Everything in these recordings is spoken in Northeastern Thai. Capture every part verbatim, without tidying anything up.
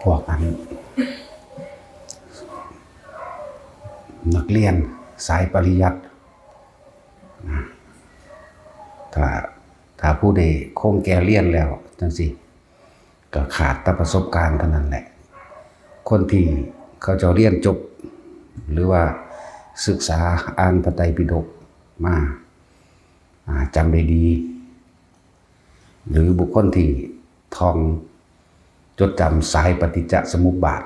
พวกอัน นักเรียนสายปริยัตินะ ถ้า ถ้าผู้ใดคงแก่เรียนแล้วจังซี่ ก็ขาดแต่ประสบการณ์เท่านั้นแหละ คนที่เขาเจ้าเรียนจบ หรือว่าศึกษาอ่านพระไตรปิฎกมา อ่า จำได้ดี หรือบุคคลที่ท่องจดจำสายปฏิจจสมุปบาท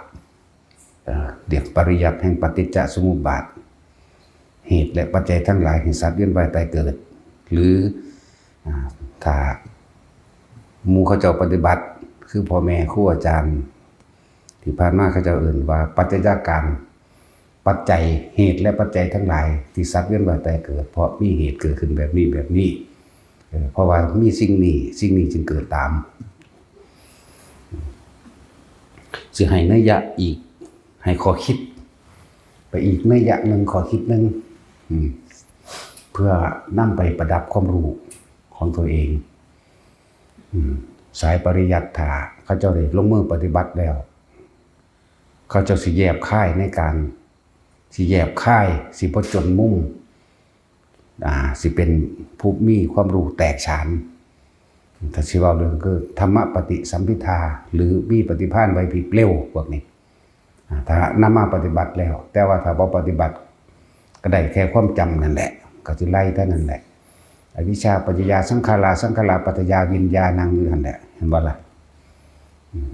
เอ่อ เรียกปริยัติแห่งปฏิจจสมุปบาท เหตุและปัจจัยทั้งหลายแห่งสัตว์เวียนว่ายตายเกิด หรือ อ่า ถ้าหมู่เขาเจ้าปฏิบัติ คือพ่อแม่ครูอาจารย์ ที่ผ่านมาเขาเจ้าเอิ้นว่าปัจจัยการ ปัจจัย เหตุและปัจจัยทั้งหลายที่สัตว์เวียนว่ายตายเกิด เพราะมีเหตุเกิดขึ้นแบบนี้แบบนี้ เออ เพราะว่ามีสิ่งนี้ สิ่งนี้จึงเกิดตาม สิให้นัยยะอีก ให้ข้อคิด ไปอีกนัยยะหนึ่ง ข้อคิดหนึ่ง อืม เพื่อนำไปประดับความรู้ของตัวเอง อืม สายปริยัติ ถ้าเขาเจ้าได้ลงมือปฏิบัติแล้ว เขาเจ้าสิแยบคายในการ สิแยบคาย สิบ่จนมุม อ่า สิเป็นผู้มีความรู้แตกฉาน ถ้าสิเว้าเรื่องคือธรรมปฏิสัมภิทา หรือมีปฏิภาณไหวพริบเร็วพวกนี้ อ่า ถ้านำมาปฏิบัติแล้ว แต่ว่าถ้าบ่ปฏิบัติ ก็ได้แค่ความจำนั่นแหละ ก็สิไหลเท่านั้นแหละ อวิชชาปัจจยาสังขารา สังขาราปัจจยาวิญญาณัง อยู่หั่นแหละ เห็นบ่ล่ะ อืม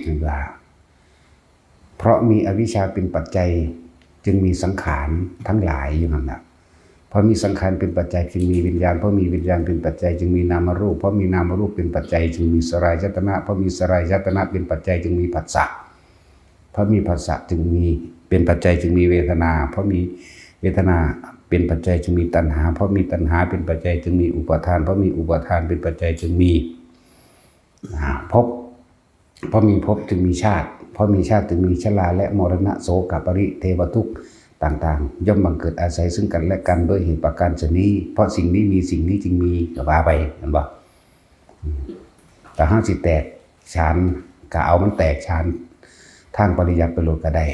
เห็นว่า เพราะมีอวิชชาเป็นปัจจัย จึงมีสังขารทั้งหลายอยู่หั่นน่ะ เพราะมีสังขารเป็นปัจจัยจึงมีวิญญาณ เพราะมีวิญญาณเป็นปัจจัยจึงมีนามรูป เพราะมีนามรูปเป็นปัจจัยจึงมีสลายตนะ เพราะมีสลายตนะเป็นปัจจัยจึงมีผัสสะ เพราะมีผัสสะจึงมี เป็นปัจจัยจึงมีเวทนา เพราะมีเวทนาเป็นปัจจัยจึงมีตัณหา เพราะมีตัณหาเป็นปัจจัยจึงมีอุปาทาน เพราะมีอุปาทานเป็นปัจจัยจึงมี อ่า ภพ เพราะมีภพจึงมีชาติ เพราะมีชาติจึงมีชราและมรณะ โศกปริเทวทุกข์ต่างๆ ย่อมบังเกิดอาศัยซึ่งกันและกันด้วยเหตุประการฉะนี้ เพราะสิ่งนี้มีสิ่งนี้จึงมี ก็ว่าไป เห็นบ่ อืม แต่เฮาสิแตกฉาน ก็เอามันแตกฉานทางปริยัติไปโลดก็ได้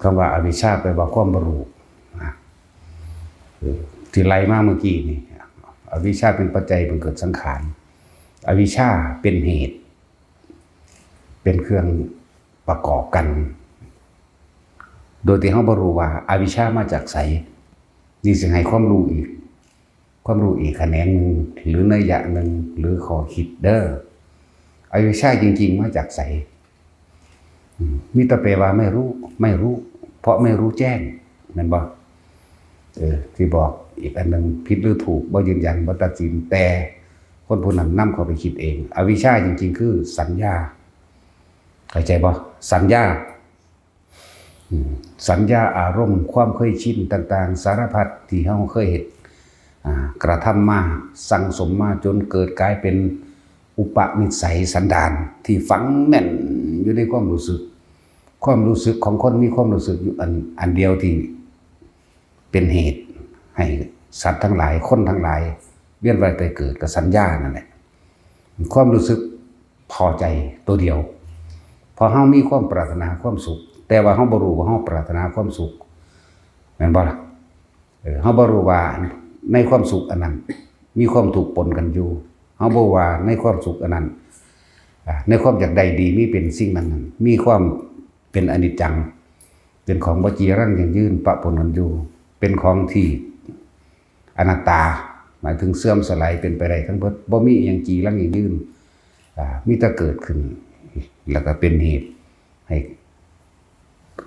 คำว่าอวิชชาแปลว่าความบ่รู้นะ เออ ที่ไล่มาเมื่อกี้นี่ อวิชชาเป็นปัจจัยบังเกิดสังขาร อวิชชาเป็นเหตุ เป็นเครื่องประกอบกัน โดยที่เฮาบ่รู้ว่าอวิชชามาจากไส นี่สิให้ความรู้อีก ความรู้อีกแขนงหนึ่ง หรือนัยยะหนึ่ง หรือข้อคิดเด้อ อวิชชาจริงๆ มาจากไส อืม มีแต่แปลว่าไม่รู้ ไม่รู้ เพราะไม่รู้แจ้ง แม่นบ่ เออ ที่บอกอีกอันหนึ่ง ผิดหรือถูก บ่ยืนยัน บ่ตัดสิน แต่คนผู้นั้นนำเข้าไปคิดเอง อวิชชาจริงๆ คือสัญญา เข้าใจบ่ สัญญา อืม สัญญา อารมณ์ ความเคยชินต่างๆ สารพัดที่เฮาเคยเฮ็ด อ่า กระทำมา สั่งสมมาจนเกิดกลายเป็นอุปนิสัยสันดานที่ฝังแน่นอยู่ในความรู้สึก ความรู้สึกของคนมีความรู้สึกอยู่อัน อันเดียวที่เป็นเหตุให้สัตว์ทั้งหลาย คนทั้งหลาย เวียนว่ายตายเกิดก็สัญญานั่นแหละ ความรู้สึกพอใจตัวเดียว เพราะเฮามีความปรารถนาความสุข แต่ว่าเฮาบ่รู้ว่าเฮาปรารถนาความสุข แม่นบ่ล่ะ เออ เฮาบ่รู้ว่าในความสุขอันนั้น มีความทุกข์ปนกันอยู่ เฮาบ่ว่าในความสุขอันนั้น อ่า ในความอยากได้ดีมีเป็นสิ่งนั้นนั้น มีความเป็นอนิจจัง เป็นของบ่จีรังยั่งยืนปะปนกันอยู่ เป็นของที่อนัตตา หมายถึงเสื่อมสลายเป็นไปได้ทั้งเบิด บ่มีอิหยังจีรังยั่งยืน อ่า มีแต่เกิดขึ้น แล้วก็เป็นเหตุให้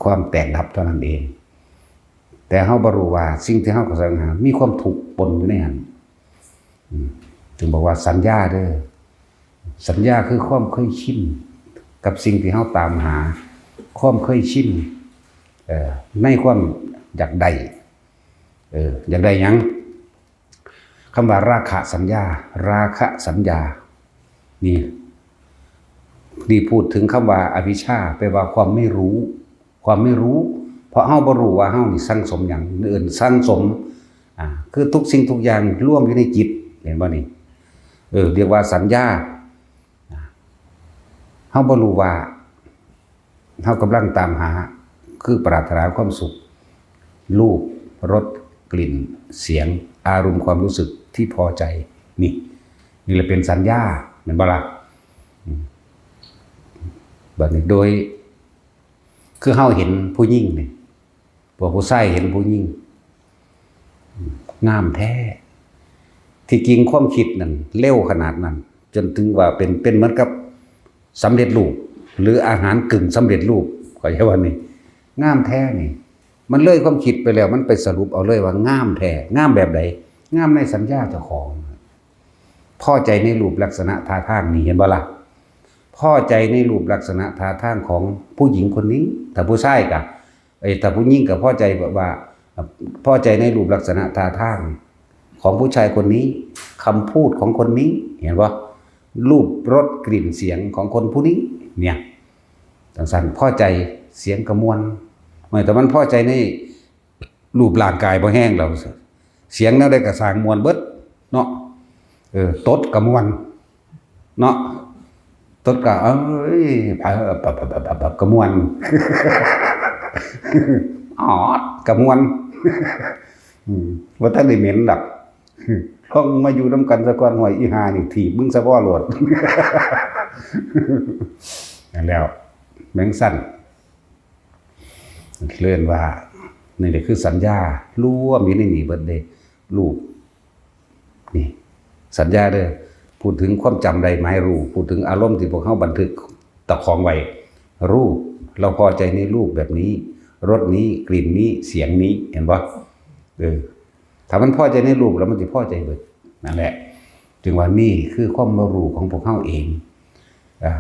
ความแตกดับเท่านั้นเอง แต่เฮาบ่รู้ว่าสิ่งที่เฮาแสวงหา มีความทุกข์ปนอยู่ในหั้น อืม จึงบอกว่าสัญญาเด้อ สัญญาคือความเคยชินกับสิ่งที่เฮาตามหา ความเคยชิน เอ่อ ในความอยากได้ เออ อยากได้หยัง คำว่าราคะสัญญา ราคะสัญญา นี่ นี่พูดถึงคำว่าอวิชชา แปลว่าความไม่รู้ ความไม่รู้ เพราะเฮาบ่รู้ว่าเฮานี่สั่งสมหยัง เอิ้นสั่งสม อ่า คือทุกสิ่งทุกอย่างรวมอยู่ในจิต เห็นบ่นี่ เออ เรียกว่าสัญญา อ่า เฮาบ่รู้ว่า เฮากำลังตามหา คือปรารถนาความสุข รูป รส กลิ่น เสียง อารมณ์ความรู้สึกที่พอใจ นี่ นี่แหละเป็นสัญญา แม่นบ่ล่ะ อืม บัดนี้โดย คือเฮาเห็นผู้หญิงนี่ พวกผู้ชายเห็นผู้หญิง งามแท้ ที่จริงความคิดนั่นเร็วขนาดนั้น จนถึงว่าเป็น เป็นเหมือนกับสำเร็จรูป หรืออาหารกึ่งสำเร็จรูป เข้าใจว่านี่ งามแท้นี่ มันเลยความคิดไปแล้ว มันไปสรุปเอาเลยว่างามแท้ งามแบบใด งามในสัญญาเจ้าของ พอใจในรูปลักษณะท่าทางนี่ เห็นบ่ล่ะ พอใจในรูปลักษณะท่าทางของผู้หญิงคนนี้ ถ้าผู้ชายก็ เอ้ย ถ้าผู้หญิงก็พอใจแบบว่า พอใจในรูปลักษณะท่าทางของผู้ชายคนนี้ คำพูดของคนนี้ เห็นบ่ รูป รส กลิ่น เสียงของคนผู้นี้ เนี่ย จั่งซั้น พอใจ เสียงก็ม่วน เมื่อแต่มันพอใจในรูปร่างกายบ่แฮงแล้ว เสียงแนวใดก็ซ่างม่วนเบิดเนาะ เออ ตดก็ม่วนเนาะ ตดก็ เอ้ย เออ ปับ ปับ ปับ ปับ ปับ ก็ม่วน ออด ก็ม่วน อืม บ่ทันได้เหม็นดอก ลองมาอยู่นำกันซะก่อน ห้วย อีห่านี่ถีบมึงซะบ่โลด นั่นแล้ว แม่งสั่น เรียนว่า นี่แหละคือสัญญา รวมอยู่ในนี่เบิดเด้ รูป นี่ สัญญาเด้อ พูดถึงความจำได้หมายรู้ พูดถึงอารมณ์ที่พวกเฮาบันทึกตะของไว้ รูป เราพอใจในรูปแบบนี้ รสนี้ กลิ่นนี้ เสียงนี้ เห็นบ่ เออ ถ้ามันพอใจในรูปแล้วมันสิพอใจเบิด นั่นแหละ จึงว่านี่คือความบ่รู้ของพวกเฮาเอง อ่า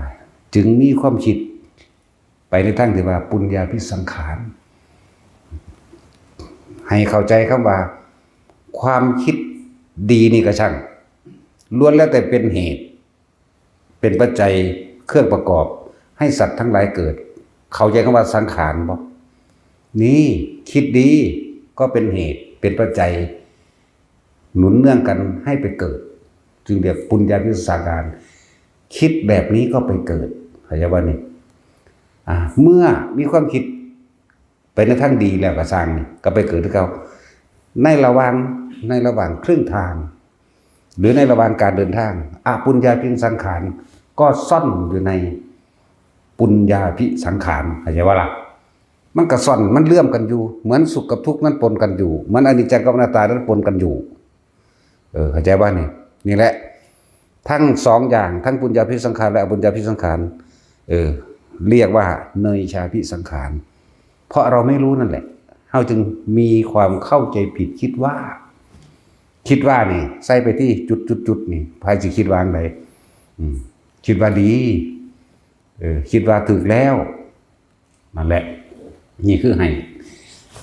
จึงมีความคิดไปในทางที่ว่าปุญญาภิสังขาร ให้เข้าใจคำว่า ความคิดดีนี่ก็ช่าง ล้วนแล้วแต่เป็นเหตุ เป็นปัจจัยเครื่องประกอบให้สัตว์ทั้งหลายเกิด เข้าใจคำว่าสังขารบ่ นี่ คิดดีก็เป็นเหตุ เป็นปัจจัย หนุนเนื่องกันให้ไปเกิด จึงเรียกปุญญาภิสังขาร คิดแบบนี้ก็ไปเกิด เข้าใจว่านี่ อ่า เมื่อมีความคิดไปในทางดีแล้วก็ซ่างนี่ ก็ไปเกิดคือเก่า ในระหว่าง ในระหว่างครึ่งทาง หรือในระหว่างการเดินทาง อปุญญาภิสังขาร ก็ซ่อนอยู่ในปุญญาภิสังขาร เข้าใจว่าล่ะ มันก็ซ่อน มันเลื่อมกันอยู่ เหมือนสุขกับทุกข์นั้นปนกันอยู่ เหมือนอนิจจังกับอนัตตานั้นปนกันอยู่ เออ เข้าใจว่านี่ นี่แหละ ทั้งสองอย่าง ทั้งปุญญาภิสังขารและอปุญญาภิสังขาร เออ เรียกว่าเนยชาภิสังขาร เพราะเราไม่รู้นั่นแหละ เฮาจึงมีความเข้าใจผิด คิดว่า คิดว่านี่ ใส่ไปที่จุดจุดจุดนี่ ไผสิคิดว่าจั่งใด อืม คิดว่าดี เออ คิดว่าถูกแล้ว นั่นแหละ นี่คือให้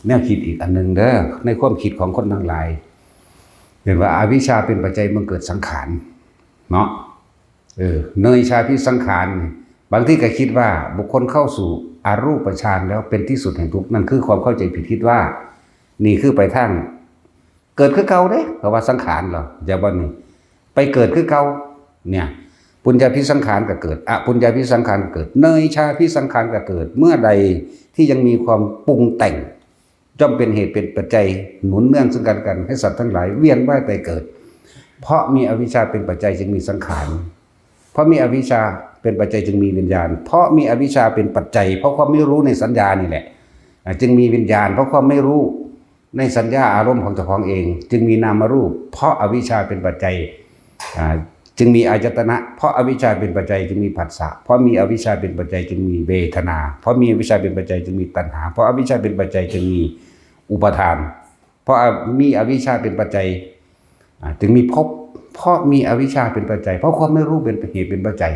แนวคิดอีกอันหนึ่งเด้อ ในความคิดของคนทั้งหลาย เห็นว่าอวิชชาเป็นปัจจัยบังเกิดสังขาร เนาะ เออ เนยชาภิสังขาร บางทีก็คิดว่าบุคคลเข้าสู่อรูปฌานแล้วเป็นที่สุดแห่งทุกข์ นั่นคือความเข้าใจผิด คิดว่า นี่คือไปทาง เกิดคือเก่าเด้ เพราะว่าสังขารเหรอ อย่าว่านี่ ไปเกิดคือเก่า เนี่ย ปุญญาภิสังขารก็เกิด อปุญญาภิสังขารก็เกิด เนยชาภิสังขารก็เกิด เมื่อใดที่ยังมีความปรุงแต่ง ย่อมเป็นเหตุเป็นปัจจัยหนุนเนื่องซึ่งกันและกัน ให้สัตว์ทั้งหลายเวียนว่ายตายเกิด เพราะมีอวิชชาเป็นปัจจัยจึงมีสังขาร เพราะมีอวิชชาเป็นปัจจัยจึงมีวิญญาณ เพราะมีอวิชชาเป็นปัจจัย เพราะความไม่รู้ในสัญญานี่แหละ อ่า จึงมีวิญญาณ เพราะความไม่รู้ในสัญญาอารมณ์ของเจ้าของเอง จึงมีนามรูป เพราะอวิชชาเป็นปัจจัย อ่า จึงมีอายตนะ เพราะอวิชชาเป็นปัจจัยจึงมีผัสสะ เพราะมีอวิชชาเป็นปัจจัยจึงมีเวทนา เพราะมีอวิชชาเป็นปัจจัยจึงมีตัณหา เพราะอวิชชาเป็นปัจจัยจึงมีอุปาทาน เพราะมีอวิชชาเป็นปัจจัย อ่า จึงมีภพ เพราะมีอวิชชาเป็นปัจจัย เพราะความไม่รู้เป็นเหตุเป็นปัจจัย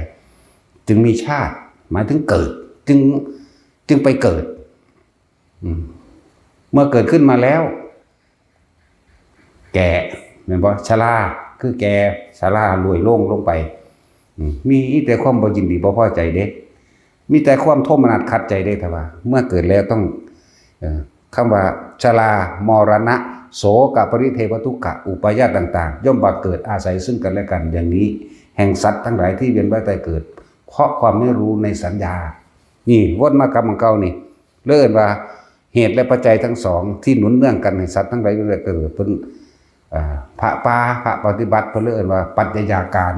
จึงมีชาติ หมายถึงเกิด จึง จึงไปเกิด อืม เมื่อเกิดขึ้นมาแล้ว แก่ แม่นบ่ ชรา คือแก่ ชรา ล่วยโลงลงไป อืม มีแต่ความบ่ยินดีบ่พอใจเด้ มีแต่ความโทมนัสขัดใจเด้ ถ้าว่า เมื่อเกิดแล้วต้อง เอ่อ คำว่า ชรา มรณะ โศก ปริเทวทุกขะ อุปายาตต่างๆ ย่อมบังเกิดอาศัยซึ่งกันและกัน อย่างนี้ แห่งสัตว์ทั้งหลายที่เวียนว่ายตายเกิด เพราะความไม่รู้ในสัญญา นี่วนมากลับของเก่านี่ เรียกว่าเหตุและปัจจัยทั้งสองที่หนุนเนื่องกันให้สัตว์ทั้งหลายเกิด เพิ่น อ่า พระป่า พระปฏิบัติ เพิ่นเรียกว่าปัจจัยาการ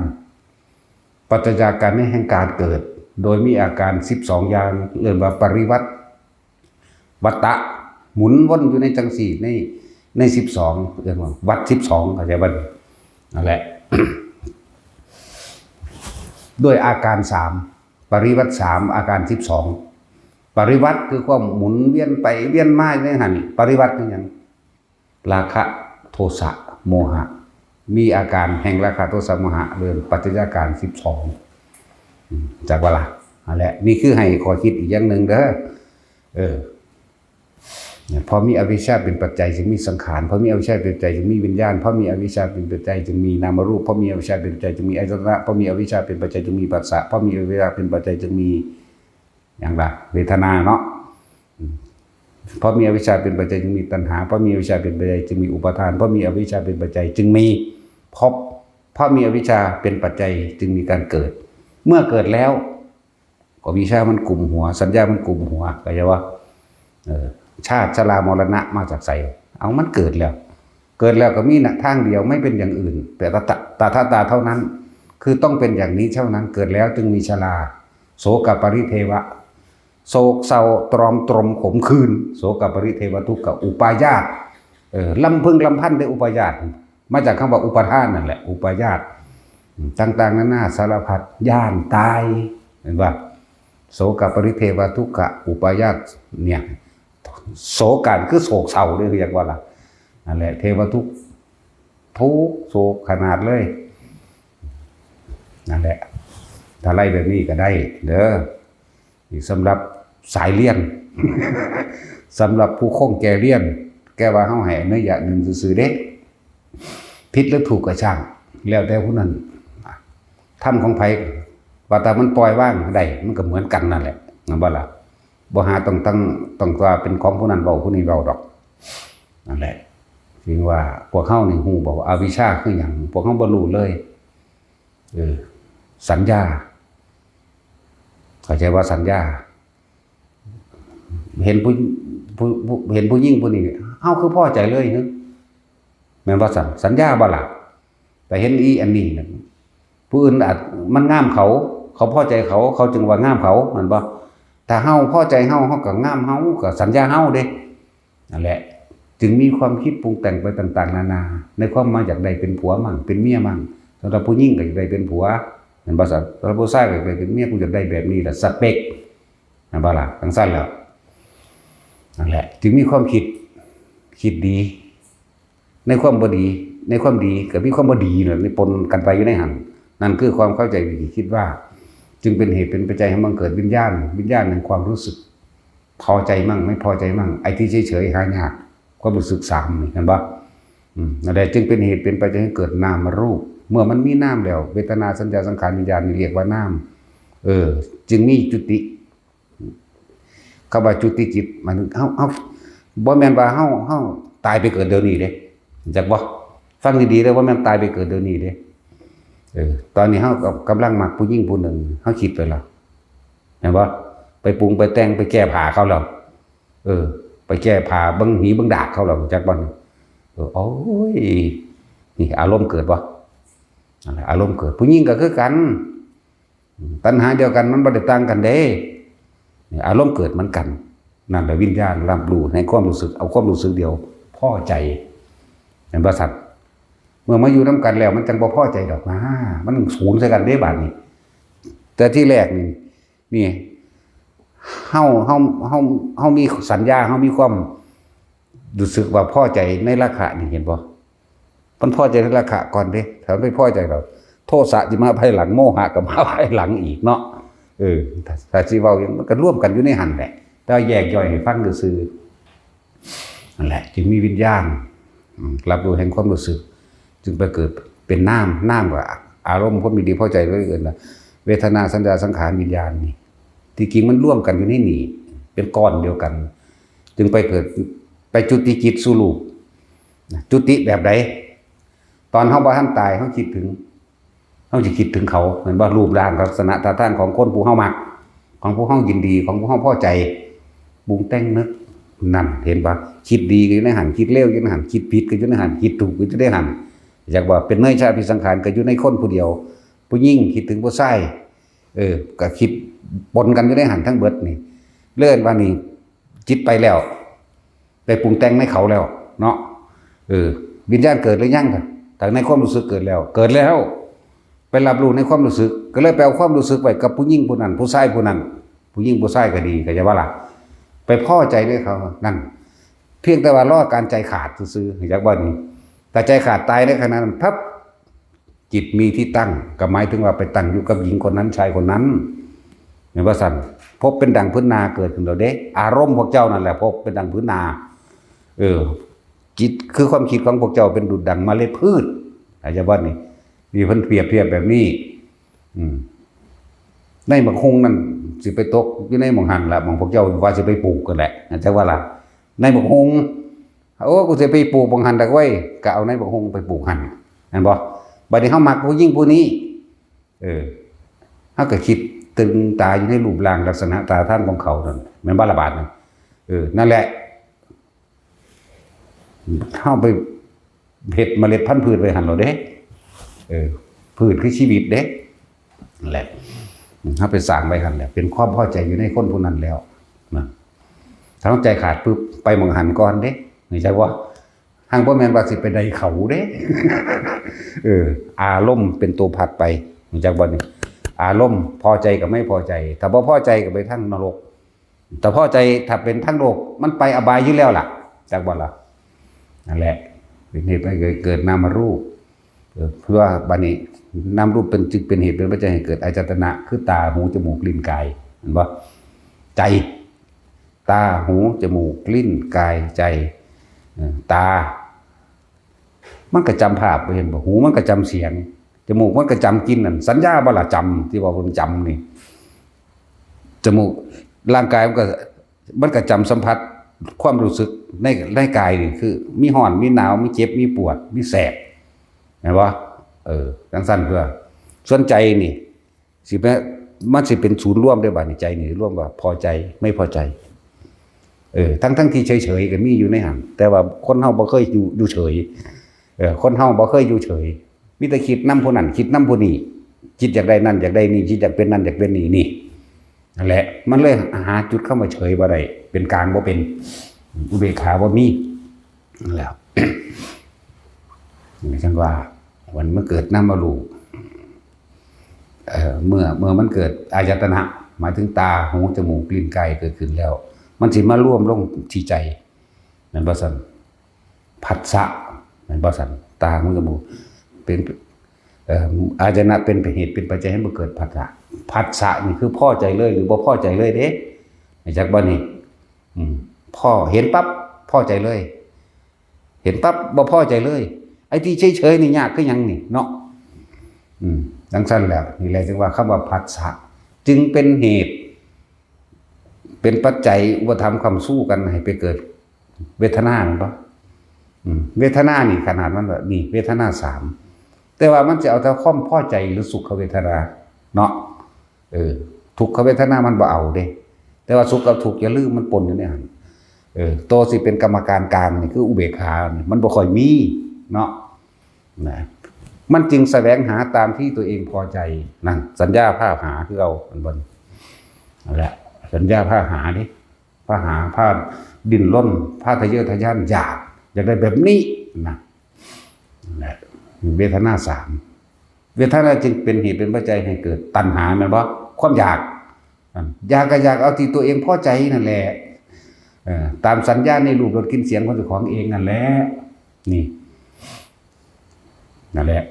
ปัจจัยาการในแห่งการเกิด โดยมีอาการสิบสองอย่าง เรียกว่าปริวัติ วัฏฏะ หมุนวนอยู่ในจังสี่ ใน ในสิบสอง เรียกว่าวัฏสิบสอง เข้าใจบ่ นั่นแหละ ด้วยอาการสาม ปริวัติสาม อาการสิบสอง ปริวัติคือความหมุนเวียนไปเวียนมาอยู่ในหั่น ปริวัติคือหยัง ราคะ โทสะ โมหะ มีอาการแห่งราคะ โทสะ โมหะ เรียกปัจจัยาการสิบสอง อืม จักว่าล่ะ นั่นแหละ นี่คือให้ข้อคิดอีกอย่างหนึ่งเด้อ เออ เนี่ย เพราะมีอวิชชาเป็นปัจจัยจึงมีสังขาร เพราะมีอวิชชาเป็นปัจจัยจึงมีวิญญาณ เพราะมีอวิชชาเป็นปัจจัยจึงมีนามรูป เพราะมีอวิชชาเป็นปัจจัยจึงมีอายตนะ เพราะมีอวิชชาเป็นปัจจัยจึงมีผัสสะ เพราะมีอวิชชาเป็นปัจจัยจึงมี หยังล่ะ เวทนาเนาะ อืม เพราะมีอวิชชาเป็นปัจจัยจึงมีตัณหา เพราะมีอวิชชาเป็นปัจจัยจึงมีอุปาทาน เพราะมีอวิชชาเป็นปัจจัยจึงมีภพ เพราะมีอวิชชาเป็นปัจจัยจึงมีการเกิด เมื่อเกิดแล้ว ก็วิชามันกลุ่มหัว สัญญามันกลุ่มหัว เข้าใจบ่ เออ ชาติชรามรณะมาจากไส เอามันเกิดแล้ว เกิดแล้วก็มีน่ะทางเดียว ไม่เป็นอย่างอื่น แต่ตา ตา ตา ตาเท่านั้น คือต้องเป็นอย่างนี้เท่านั้น เกิดแล้วจึงมีชรา โสกปริเทวะ โศกเศร้าตรอมตรมขมขื่น โสกปริเทวทุกขอุปายาส เออ ลำพึงลำพันด้วยอุปายาส มาจากคำว่าอุปาทานนั่นแหละ อุปายาส ต่างๆนานาสารพัด ย้านตาย เห็นบ่ โสกปริเทวทุกขอุปายาส เนี่ย โศกกันคือโศกเศร้าเลย เรียกว่าล่ะ นั่นแหละ เทวทุกข์ ทุกข์โศกขนาดเลย นั่นแหละ ถ้าไล่แบบนี้ก็ได้เด้อ นี่สำหรับสายเรียน สำหรับผู้คงแก่เรียน แก่ว่าเฮาให้อนุญาตหนึ่งซื่อๆเด้ ผิดหรือถูกก็ช่าง แล้วแต่ผู้นั้น ธรรมของไผ ว่าแต่มันปล่อยวางได้ มันก็เหมือนกันนั่นแหละ นั่นบ่ล่ะ บ่หาต้องตั้ง ต้องว่าเป็นของผู้นั้นเว้า ผู้นี้เว้าดอก นั่นแหละ ถึงว่าพวกเฮานี่ฮู้บ่ว่าอวิชชาคือหยัง พวกเฮาบ่รู้เลย เออ สัญญา เข้าใจว่าสัญญา เห็นผู้ ผู้ ผู้ เห็นผู้หญิงผู้นี้ เฮาคือพอใจเลยหึ แม่นบ่ซั่น สัญญาบ่ล่ะ แต่เห็นอีอันนี้น่ะ ผู้อื่นอาจ มันงามเขา เขาพอใจเขา เขาจึงว่างามเขา แม่นบ่ ถ้าเฮาพอใจเฮา เฮาก็งามเฮา ก็สัญญาเฮาเด้ นั่นแหละ จึงมีความคิดปรุงแต่งไปต่างๆนานา ในความมาอยากได้เป็นผัวมั่ง เป็นเมียมั่ง สำหรับผู้หญิงก็อยากได้เป็นผัว แม่นบ่ซั่น สำหรับผู้ชายก็อยากได้เป็นเมีย กูอยากได้แบบนี้ล่ะ สเปค แม่นบ่ล่ะ จั่งซั่นแล้ว นั่นแหละ จึงมีความคิด คิดดี ในความบ่ดี ในความดีก็มีความบ่ดีนั่นปนกันไปอยู่ในหั่น นั่นคือความเข้าใจผิดคิดว่า จึงเป็นเหตุเป็นปัจจัยให้บังเกิดวิญญาณ วิญญาณแห่งความรู้สึก พอใจมั่ง ไม่พอใจมั่ง ไอ้ที่เฉยๆหายาก ความรู้สึกสามนี่ เห็นบ่ อืม นั่นแหละ จึงเป็นเหตุเป็นปัจจัยให้เกิดนามรูป เมื่อมันมีนามแล้ว เวทนา สัญญา สังขาร วิญญาณ นี่เรียกว่านาม เออ จึงมีจุติ คำว่าจุติจิต หมายถึงเฮา เฮา บ่แม่นว่าเฮา เฮาตายไปเกิดเดี๋ยวนี้เด้ จักบ่ ฟังดีๆเด้อ บ่แม่นตายไปเกิดเดี๋ยวนี้เด้ เออ ตอนนี้เฮากำลังมักผู้หญิงผู้หนึ่ง เฮาคิดไปแล้ว เห็นบ่ ไปปรุงไปแต่ง ไปแก้ผ้าเขาแล้ว เออ ไปแก้ผ้าเบิ่งหีเบิ่งดากเขาแล้ว จักบ่ เออ โอ้ย นี่อารมณ์เกิดบ่ นั่นแหละ อารมณ์เกิด ผู้หญิงก็คือกัน ตัณหาเดียวกัน มันบ่ได้ต่างกันเด้ นี่อารมณ์เกิดเหมือนกัน นั่นแหละวิญญาณรับรู้ในความรู้สึก เอาความรู้สึกเดียว พอใจ เห็นบ่ซั่น เมื่อมาอยู่นำกันแล้ว มันจั่งบ่พอใจดอกนะ มันสูญใส่กันเด้บาดนี้ แต่ที่แรกนี่ นี่ เฮา เฮา เฮา เฮามีสัญญา เฮามีความรู้สึกว่าพอใจในราคะนี่ เห็นบ่ มันพอใจในราคะก่อนเด้ ถ้ามันไม่พอใจแล้ว โทสะสิมาภายหลัง โมหะก็มาภายหลังอีกเนาะ เออ ถ้า ถ้าสิเว้าหยัง มันก็รวมกันอยู่ในหั่นแหละ แต่ว่าแยกย่อยให้ฟังซื่อๆ นั่นแหละ จึงมีวิญญาณ อืม รับรู้แห่งความรู้สึก จึงไปเกิดเป็นนาม นามก็อารมณ์ความยินดีพอใจ เรียกว่าเวทนา สัญญา สังขาร วิญญาณนี่ ที่จริงมันรวมกันอยู่ในนี่ เป็นก้อนเดียวกัน จึงไปเกิด ไปจุติจิตสู่รูป จุติแบบใด ตอนเฮาบ่ทันตาย เฮาคิดถึง เราจะคิดถึงเขา เห็นว่ารูปร่างลักษณะท่าทางของคนผู้เฮามัก ของผู้เฮายินดี ของผู้เฮาพอใจ ปรุงแต่งนึก นั่น เห็นปะ คิดดีก็อยู่ในหัน คิดเลวอยู่ในหัน คิดผิดก็อยู่ในหัน คิดถูกก็อยู่ในหัน อยากว่าเป็นเนยชาติสังขารก็อยู่ในคนผู้เดียว ผู้หญิงคิดถึงผู้ชาย เออ ก็คิดปนกันอยู่ในหันทั้งเบิดนี่ เรื่องว่านี่ จิตไปแล้ว ได้ปรุงแต่งในเขาแล้ว เนาะ เออ วิญญาณเกิดหรือยัง แต่ในความรู้สึกเกิดแล้ว เกิดแล้ว ไปรับรู้ในความรู้สึก ก็เลยไปเอาความรู้สึกไว้กับผู้หญิงผู้นั้น ผู้ชายผู้นั้น ผู้หญิงผู้ชายก็ดี ก็จะว่าล่ะ ไปพอใจในเขา นั่น เพียงแต่ว่ารอการใจขาดซื่อๆ อยากว่านี่ แต่ใจขาดตายในขณะนั้น พับ จิตมีที่ตั้ง ก็หมายถึงว่าไปตั้งอยู่กับหญิงคนนั้น ชายคนนั้น เห็นว่าสั่น ภพเป็นดังพื้นนาเกิดขึ้นแล้วเด้ อารมณ์พวกเจ้านั่นแหละ ภพเป็นดังพื้นนา เออ จิตคือความคิดของพวกเจ้าเป็นดุจดังเมล็ดพืช อาจจะว่านี่ มีเพิ่นเปรียบเทียบแบบนี้ อืม ในบักฮุงนั่น สิไปตกอยู่ในหม่องหั่นละ หม่องพวกเจ้าว่าสิไปปลูกกันแหละ อาจจะว่าล่ะ ในบักฮุง โอ้ กูสิไปปลูกบักหั่นดอกเว้ย ก็เอาในบักฮุงไปปลูกหั่น แม่นบ่ บัดนี้เฮามักผู้หญิงผู้นี้ เออ เฮาก็คิดตึงตาอยู่ในรูปร่างลักษณะท่าทางของเขานั่น แม่นบ่ละบาดนั่น เออ นั่นแหละ เฮาไปเฮ็ดเมล็ดพันธุ์พืชไว้หั่นแล้วเด้ เออ พืชคือชีวิตเด้ นั่นแหละ เฮาไปสร้างไว้หั่นแหละ เป็นความพอใจอยู่ในคนผู้นั้นแล้ว นะ ถ้าใจขาดปุ๊บ ไปหม่องหั่นก่อนเด้ เข้าใจบ่ หั้นบ่แม่นว่าสิไปได้เขาเด้ เออ อารมณ์เป็นตัวผลักไป เข้าใจบ่นี่ อารมณ์พอใจกับไม่พอใจ ถ้าบ่พอใจก็ไปทางนรก ถ้าพอใจ ถ้าเป็นทางโลก มันไปอบายอยู่แล้วล่ะ จักบ่ล่ะ นั่นแหละ เป็นเหตุให้เกิดนามรูป เออ เพื่อบัดนี้ นามรูปเป็น จึงเป็นเหตุเป็นปัจจัยให้เกิดอายตนะ คือตา หู จมูก ลิ้น กาย เห็นบ่ ใจ ตา หู จมูก ลิ้น กาย ใจ เออ ตา มันก็จำภาพ เห็นบ่ หูมันก็จำเสียง จมูกมันก็จำกลิ่นนั่น สัญญาบ่ล่ะ จำ ที่ว่าเพิ่นจำนี่ จมูก ร่างกายมันก็ มันก็จำสัมผัสความรู้สึกใน ในกายนี่ คือมีร้อน มีหนาว มีเจ็บ มีปวด มีแสบ เห็นบ่ เออ จั่งซั่นเพื่อ ส่วนใจนี่ สิแม่น มันสิเป็นศูนย์รวมเด้ บาดนี้ใจนี่รวมว่าพอใจ ไม่พอใจ เออ ทั้งๆที่เฉยๆก็มีอยู่ในหั่น แต่ว่าคนเฮาบ่เคยอยู่ อยู่เฉย เออ คนเฮาบ่เคยอยู่เฉย มีแต่คิดนำผู้นั้น คิดนำผู้นี้ คิดอยากได้นั่น อยากได้นี่ คิดอยากเป็นนั่น อยากเป็นนี่ นี่ นั่นแหละ มันเลยหาจุดคำว่าเฉยบ่ได้ เป็นกลางบ่เป็น อุเบกขาบ่มี นั่นแหละ จั่งว่า มันมาเกิดนามรูป เอ่อ เมื่อ เมื่อมันเกิดอายตนะ หมายถึงตา หู จมูก ลิ้น กายเกิดขึ้นแล้ว มันสิมารวมลงที่ใจ แม่นบ่ซั่น ผัสสะ แม่นบ่ซั่น ตา หู จมูก เป็น เอ่อ อายตนะเป็นเหตุเป็นปัจจัยให้มันเกิดผัสสะ ผัสสะนี่คือพอใจเลยหรือบ่พอใจเลยเด้ จักบ่นี่ อืม พอเห็นปั๊บ พอใจเลย เห็นปั๊บ บ่พอใจเลย ไอ้ที่เฉยๆนี่ยากคือหยังนี่เนาะ อืม จั่งซั่นแหละ นี่แหละจึงว่าคำว่าผัสสะ จึงเป็นเหตุ เป็นปัจจัยอุปธรรมค้ำชูกันให้ไปเกิดเวทนา แม่นบ่ อืม เวทนานี่ขนาดมันว่า นี่เวทนาสาม แต่ว่ามันจะเอาแต่ความพอใจหรือสุขเวทนา เนาะ เออ ทุกขเวทนามันบ่เอาเด้ แต่ว่าสุขกับทุกข์อย่าลืมมันปนอยู่ในหั่น เออ โตสิเป็นกรรมการกลางนี่คืออุเบกขานี่ มันบ่ค่อยมี เนาะ นะ มันจึงแสวงหาตามที่ตัวเองพอใจ นั่น สัญญาพาหาคือเอา มันบ่ นั่นแหละ สัญญาพาหานี่ พาหา พาดิ้นรน พาทะเยอทะยาน อยาก อยากได้แบบนี้นะ นั่นแหละ เวทนาสาม เวทนาจึงเป็นเหตุเป็นปัจจัยให้เกิดตัณหา แม่นบ่ ความอยาก อัน อยากก็อยากเอาที่ตัวเองพอใจนั่นแหละ เอ่อ ตามสัญญาในรูปรสกลิ่นเสียงของเจ้าของเองนั่นแหละ นี่ นั่นแหละ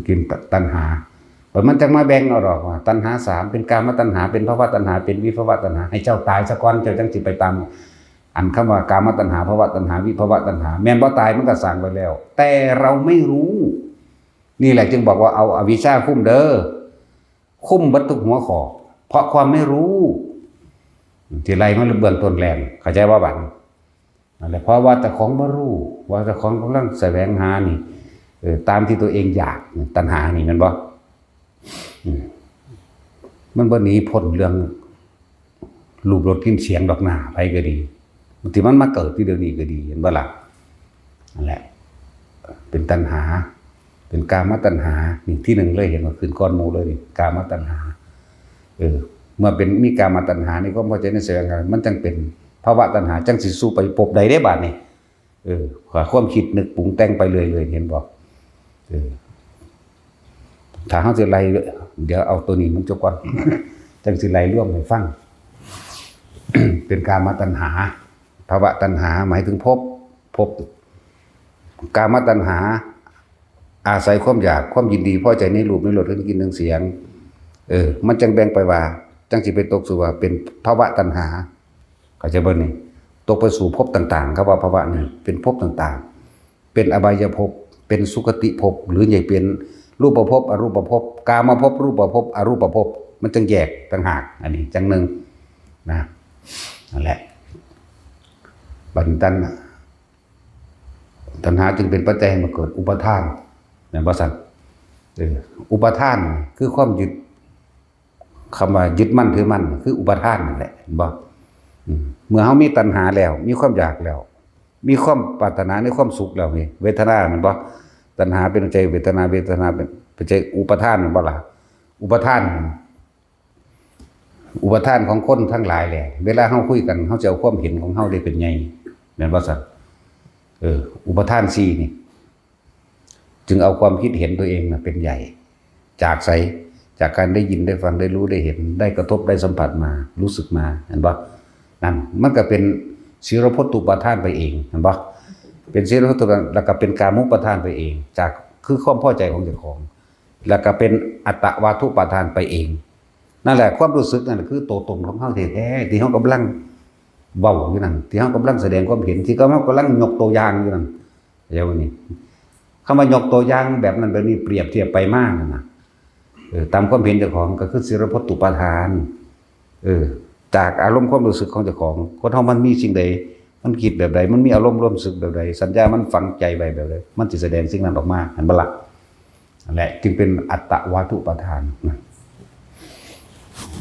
กินตัณหา บัดมันจักมาแบ่งเอาดอกว่า ตัณหาสาม เป็นกามตัณหา เป็นภวตัณหา เป็นวิภวตัณหา ให้เจ้าตายซะก่อน เจ้าจั่งสิไปตาม อันคำว่ากามตัณหา ภวตัณหา วิภวตัณหา แม่นบ่ ตายมันก็สร้างไว้แล้ว แต่เราไม่รู้ นี่แหละจึงบอกว่าเอาอวิชชาคลุมเด้อ คลุมเบิดทุกหัวข้อ เพราะความไม่รู้ ที่ไล่มาเบื้องต้นแรง เข้าใจบ่บัดนี้ นั่นแหละ เพราะว่าเจ้าของบ่รู้ ว่าเจ้าของกำลังแสวงหานี่ เออ ตามที่ตัวเองอยาก ตัณหานี่แม่นบ่ อืม มันบ่หนีพ้นเรื่อง รูปรสกลิ่นเสียงดอกหน้า ไผก็ดี ที่มันมาเกิดที่เดี๋ยวนี้ก็ดี เห็นบ่ล่ะ นั่นแหละ เป็นตัณหา เป็นกามตัณหา นี่ที่หนึ่งเลย เห็นว่าขึ้นก่อนหมู่เลยนี่ กามตัณหา เออ เมื่อเป็นมีกามตัณหา นี่ความพอใจในแสวงหา มันจังเป็นภวตัณหา จังสิสู่ไปภพใดได้บาดนี่ เออ ความคิดนึกปรุงแต่งไปเรื่อยๆ เห็นบ่ เออ ถ้าเฮาสิไล่ เดี๋ยวเอาตัวนี้มันจบก่อน จังสิไล่รวมให้ฟัง เป็นกามตัณหา ภวตัณหา หมายถึงภพ ภพ กามตัณหา อาศัยความอยาก ความยินดีพอใจในรูป ในรส ในกลิ่น ในเสียง เออ มันจังแบ่งไปว่า จังสิไปตกสู่ว่าเป็นภวตัณหา เข้าใจบ่นี่ ตกไปสู่ภพต่างๆ คำว่าภวนี่ เป็นภพต่างๆ เป็นอบายภพ เป็นสุคติภพ หรือใหญ่เป็นรูปภพ อรูปภพ กามภพ รูปภพ อรูปภพ มันจังแยกต่างหาก อันนี้จังหนึ่งนะ นั่นแหละ บัดนี้ตัณ ตัณหาจึงเป็นปัจจัยให้มาเกิดอุปาทาน แม่นบ่ซั่น เออ อุปาทานคือความยึด คำว่ายึดมั่นถือมั่น คืออุปาทานนั่นแหละ เห็นบ่ อืม เมื่อเฮามีตัณหาแล้ว มีความอยากแล้ว มีความปรารถนาในความสุขแล้วนี่ เวทนา แม่นบ่ ตัณหาเป็นปัจจัยเวทนา เวทนาเป็นปัจจัยอุปาทาน แม่นบ่ล่ะ อุปาทาน อุปาทานของคนทั้งหลายแหละ เวลาเฮาคุยกัน เฮาจะเอาความเห็นของเฮาได้เป็นใหญ่ แม่นบ่ซั่น เออ อุปาทานสี่นี่ จึงเอาความคิดเห็นตัวเองน่ะเป็นใหญ่ จากไส จากการได้ยินได้ฟังได้รู้ได้เห็น ได้กระทบได้สัมผัสมา รู้สึกมา เห็นบ่ นั่น มันก็เป็นสีลพัตตุปาทานไปเอง เห็นบ่ เป็นสีลพัตตุปาทาน แล้วก็เป็นกามุปาทานไปเอง จาก คือความพอใจของเจ้าของ แล้วก็เป็นอัตตวาทุปาทานไปเอง นั่นแหละ ความรู้สึกนั่นคือตัวตนของเฮาแท้ๆ ที่เฮากำลังเว้าอยู่นั่น ที่เฮากำลังแสดงความเห็น ที่เฮากำลังยกตัวอย่างอยู่นั่น เดี๋ยวนี้ คำว่ายกตัวอย่างแบบนั้นแบบนี้ เปรียบเทียบไปมานั่นน่ะ เออ ตามความเห็นเจ้าของก็คือสีลพัตตุปาทาน เออ จากอารมณ์ความรู้สึกของเจ้าของ คนเฮามันมีสิ่งใด มันคิดแบบใด มันมีอารมณ์ความรู้สึกแบบใด สัญญามันฝังใจไว้แบบใด มันสิแสดงสิ่งนั้นออกมา เห็นบ่ล่ะ นั่นแหละ จึงเป็นอัตตวาทุปาทานนะ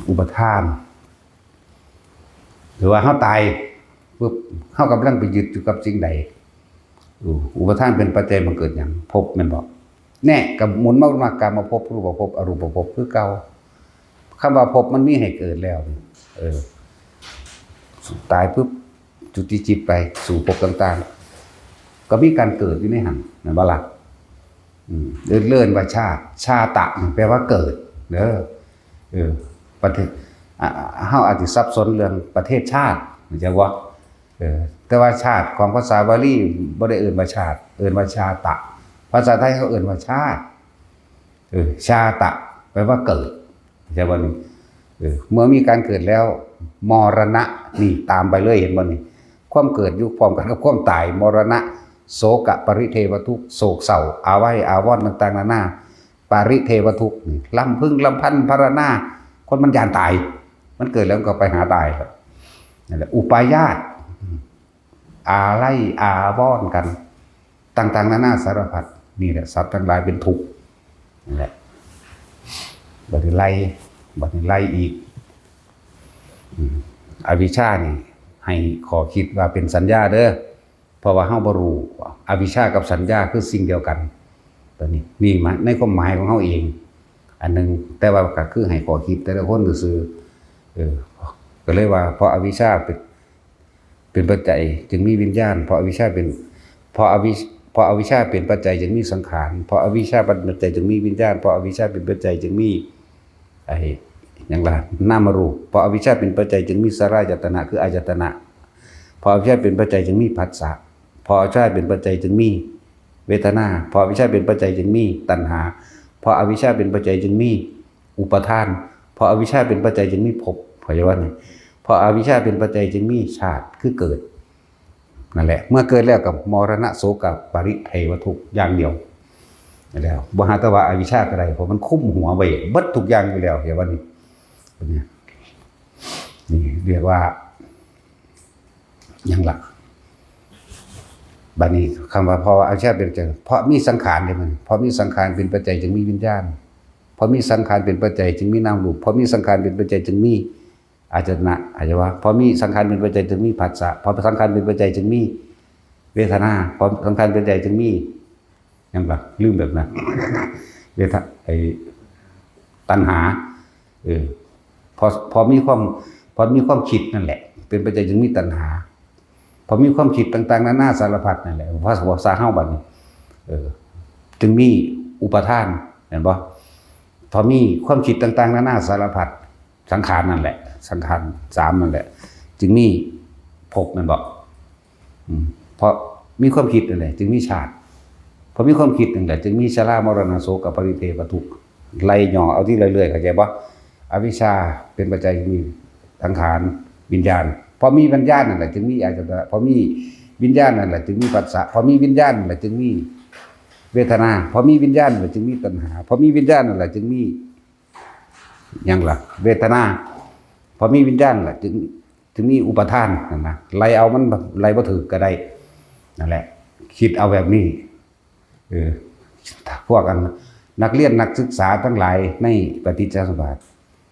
อุปาทาน หรือว่าเฮาตายปุ๊บ เฮากำลังไปยึดอยู่กับสิ่งใด อุ- อุปาทานเป็นปัจจัยบังเกิดหยัง ภพ แม่นบ่ แน่ ก็หมุนมา มากามภพ รูปภพ อรูปภพ คือเก่า คำว่าภพมันมีให้เกิดแล้ว เออ ตายปุ๊บ จุติจิตไปสู่ภพต่างๆ ก็มีการเกิดอยู่ในหั่น แม่นบ่ล่ะ อืม เอิ้น เอิ้นว่าชาติ ชาตะนี่แปลว่าเกิดเด้อ เออ ประเทศ อ่ะ เฮาอาจสิสับสนเรื่องประเทศชาติ เข้าใจบ่ เออ แต่ว่าชาติของภาษาบาลีบ่ได้เอิ้นว่าชาติ เอิ้นว่าชาตะ ภาษาไทยเขาเอิ้นว่าชาติ เออ ชาตะ แปลว่าเกิด ใช่บ่นี่ เออ เมื่อมีการเกิดแล้ว มรณะ นี่ตามไปเลย เห็นบ่นี่ ความเกิดอยู่พร้อมกันกับความตาย มรณะ โศกปริเทวทุกข์ โศกเศร้า อาลัยอาวรณ์ต่างๆ นานา ปริเทวทุกข์ นี่ รำพึงรำพันพรรณนา คนมันย้านตาย มันเกิดแล้วมันก็ไปหาตายแล้ว นั่นแหละ อุปาญาต อาลัยอาวรณ์กัน ต่างๆ นานาสารพัด นี่แหละ สัตว์ทั้งหลายเป็นทุกข์ นั่นแหละ บัดนี้ไล่ บัดนี้ไล่อีก อืม อวิชชานี่ ให้ข้อคิดว่าเป็นสัญญาเด้อ เพราะว่าเฮาบ่รู้ อวิชชากับสัญญาคือสิ่งเดียวกัน ตัวนี้ นี่มาในความหมายของเฮาเอง อันหนึ่ง แต่ว่าก็คือให้ข้อคิดแต่ละคนซื่อๆ เออ ก็เลยว่า เพราะอวิชชาเป็น เป็นปัจจัยจึงมีวิญญาณ เพราะอวิชชาเป็น เพราะอวิ- เพราะอวิชชาเป็นปัจจัยจึงมีสังขาร เพราะอวิชชาเป็นปัจจัยจึงมีวิญญาณ เพราะอวิชชาเป็นปัจจัยจึงมี ไอ้ หยังล่ะ นามรูป เพราะอวิชชาเป็นปัจจัยจึงมีสลายตนะ คืออายตนะ เพราะอวิชชาเป็นปัจจัยจึงมีผัสสะ เพราะอวิชชาเป็นปัจจัยจึงมีเวทนา เพราะอวิชชาเป็นปัจจัยจึงมีตัณหา เพราะอวิชชาเป็นปัจจัยจึงมีอุปาทาน เพราะอวิชชาเป็นปัจจัยจึงมีภพ เข้าใจบ่นี่ เพราะอวิชชาเป็นปัจจัยจึงมีชาติ คือเกิด นั่นแหละ เมื่อเกิดแล้วก็มรณะ โศกปริเทวทุกข์อย่างเดียว แล้ว บ่หาแต่ว่าอวิชชาก็ได้ เพราะมันคุมหัวไว้เบิดทุกอย่างอยู่แล้ว เห็นบ่นี่ เป็นไง นี่เรียกว่า หยังล่ะ บัดนี้คำว่าเพราะว่าอวิชชาเป็นปัจจัย เพราะมีสังขารเด้มัน เพราะมีสังขารเป็นปัจจัยจึงมีวิญญาณ เพราะมีสังขารเป็นปัจจัยจึงมีนามรูป เพราะมีสังขารเป็นปัจจัยจึงมีอายตนะ อาจจะว่า เพราะมีสังขารเป็นปัจจัยจึงมีผัสสะ เพราะสังขารเป็นปัจจัยจึงมีเวทนา เพราะสังขารเป็นปัจจัยจึงมี หยังล่ะ ลืมแบบนั้น เวท ไอ้ ตัณหา เออ พอ พอมีความ พอมีความคิดนั่นแหละ เป็นปัจจัยจึงมีตัณหา พอมีความคิดต่างๆนานาสารพัดนั่นแหละ ภาษา ภาษาเฮาบัดนี้ เออ จึงมีอุปาทาน เห็นบ่ พอมีความคิดต่างๆนานาสารพัด สังขารนั่นแหละ สังขารสามนั่นแหละ จึงมีภพ แม่นบ่ อืม เพราะมีความคิดนั่นแหละ จึงมีชาติ พอมีความคิดนั่นแหละ จึงมีชรามรณะโสกปริเทวทุกข์ ไล่ย่อเอาทีละเรื่อย เข้าใจบ่ อวิชชาเป็นปัจจัยมีสังขาร วิญญาณ พอมีวิญญาณนั่นแหละ จึงมีอายตนะ พอมีวิญญาณนั่นแหละ จึงมีผัสสะ พอมีวิญญาณนั่นแหละ จึงมีเวทนา พอมีวิญญาณนั่นแหละ จึงมีตัณหา พอมีวิญญาณนั่นแหละ จึงมี หยังล่ะ เวทนา พอมีวิญญาณล่ะ จึง จึงมีอุปาทานนั่นนะ ไล่เอามัน ไล่บ่ถืกก็ได้ นั่นแหละ คิดเอาแบบนี้ เออ พวกอัน นักเรียนนักศึกษาทั้งหลายในปฏิจจสมุปบาท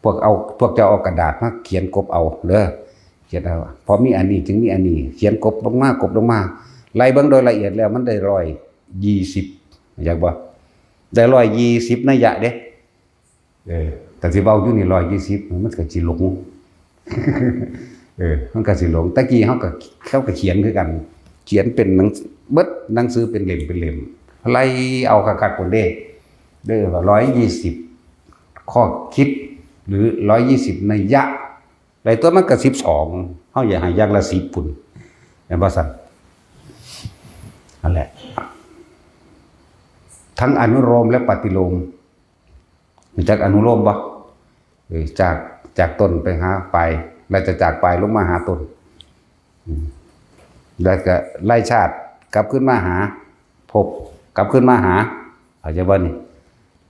พวกเอา พวกเจ้าเอากระดาษมาเขียนกบเอาเด้อ เขียนเอา พอมีอันนี้จึงมีอันนี้ เขียนกบลงมากบลงมา ไล่เบิ่งโดยละเอียดแล้วมันได้ร้อยยี่สิบ อยากบ่ ได้ร้อยยี่สิบนัยยะเด้ เออ แต่สิเว้าอยู่นี่ร้อยยี่สิบ มันก็สิหลง เออ มันก็สิหลง ตะกี้เฮาก็ เขาก็เขียนคือกัน เขียนเป็นหนัง เบิดหนังสือเป็นเล่มเป็นเล่ม ไล่เอาคักๆ คนเด้ เด้อ ร้อยยี่สิบ ข้อคิด หรือ ร้อยยี่สิบ นัยยะ ได้ตัวมันก็ สิบสอง เฮาอยากให้อย่างละ สิบ พุ้น แม่นบ่ซั่น นั่นแหละ ทั้งอนุโลมและปฏิโลม รู้จักอนุโลมบ่ เออ จาก จากต้นไปหาปลาย แล้วจะจากปลายลงมาหาต้น อืม แล้วก็ไล่ชาติกลับขึ้นมาหาภพ กลับขึ้นมาหา เข้าใจบ่นี่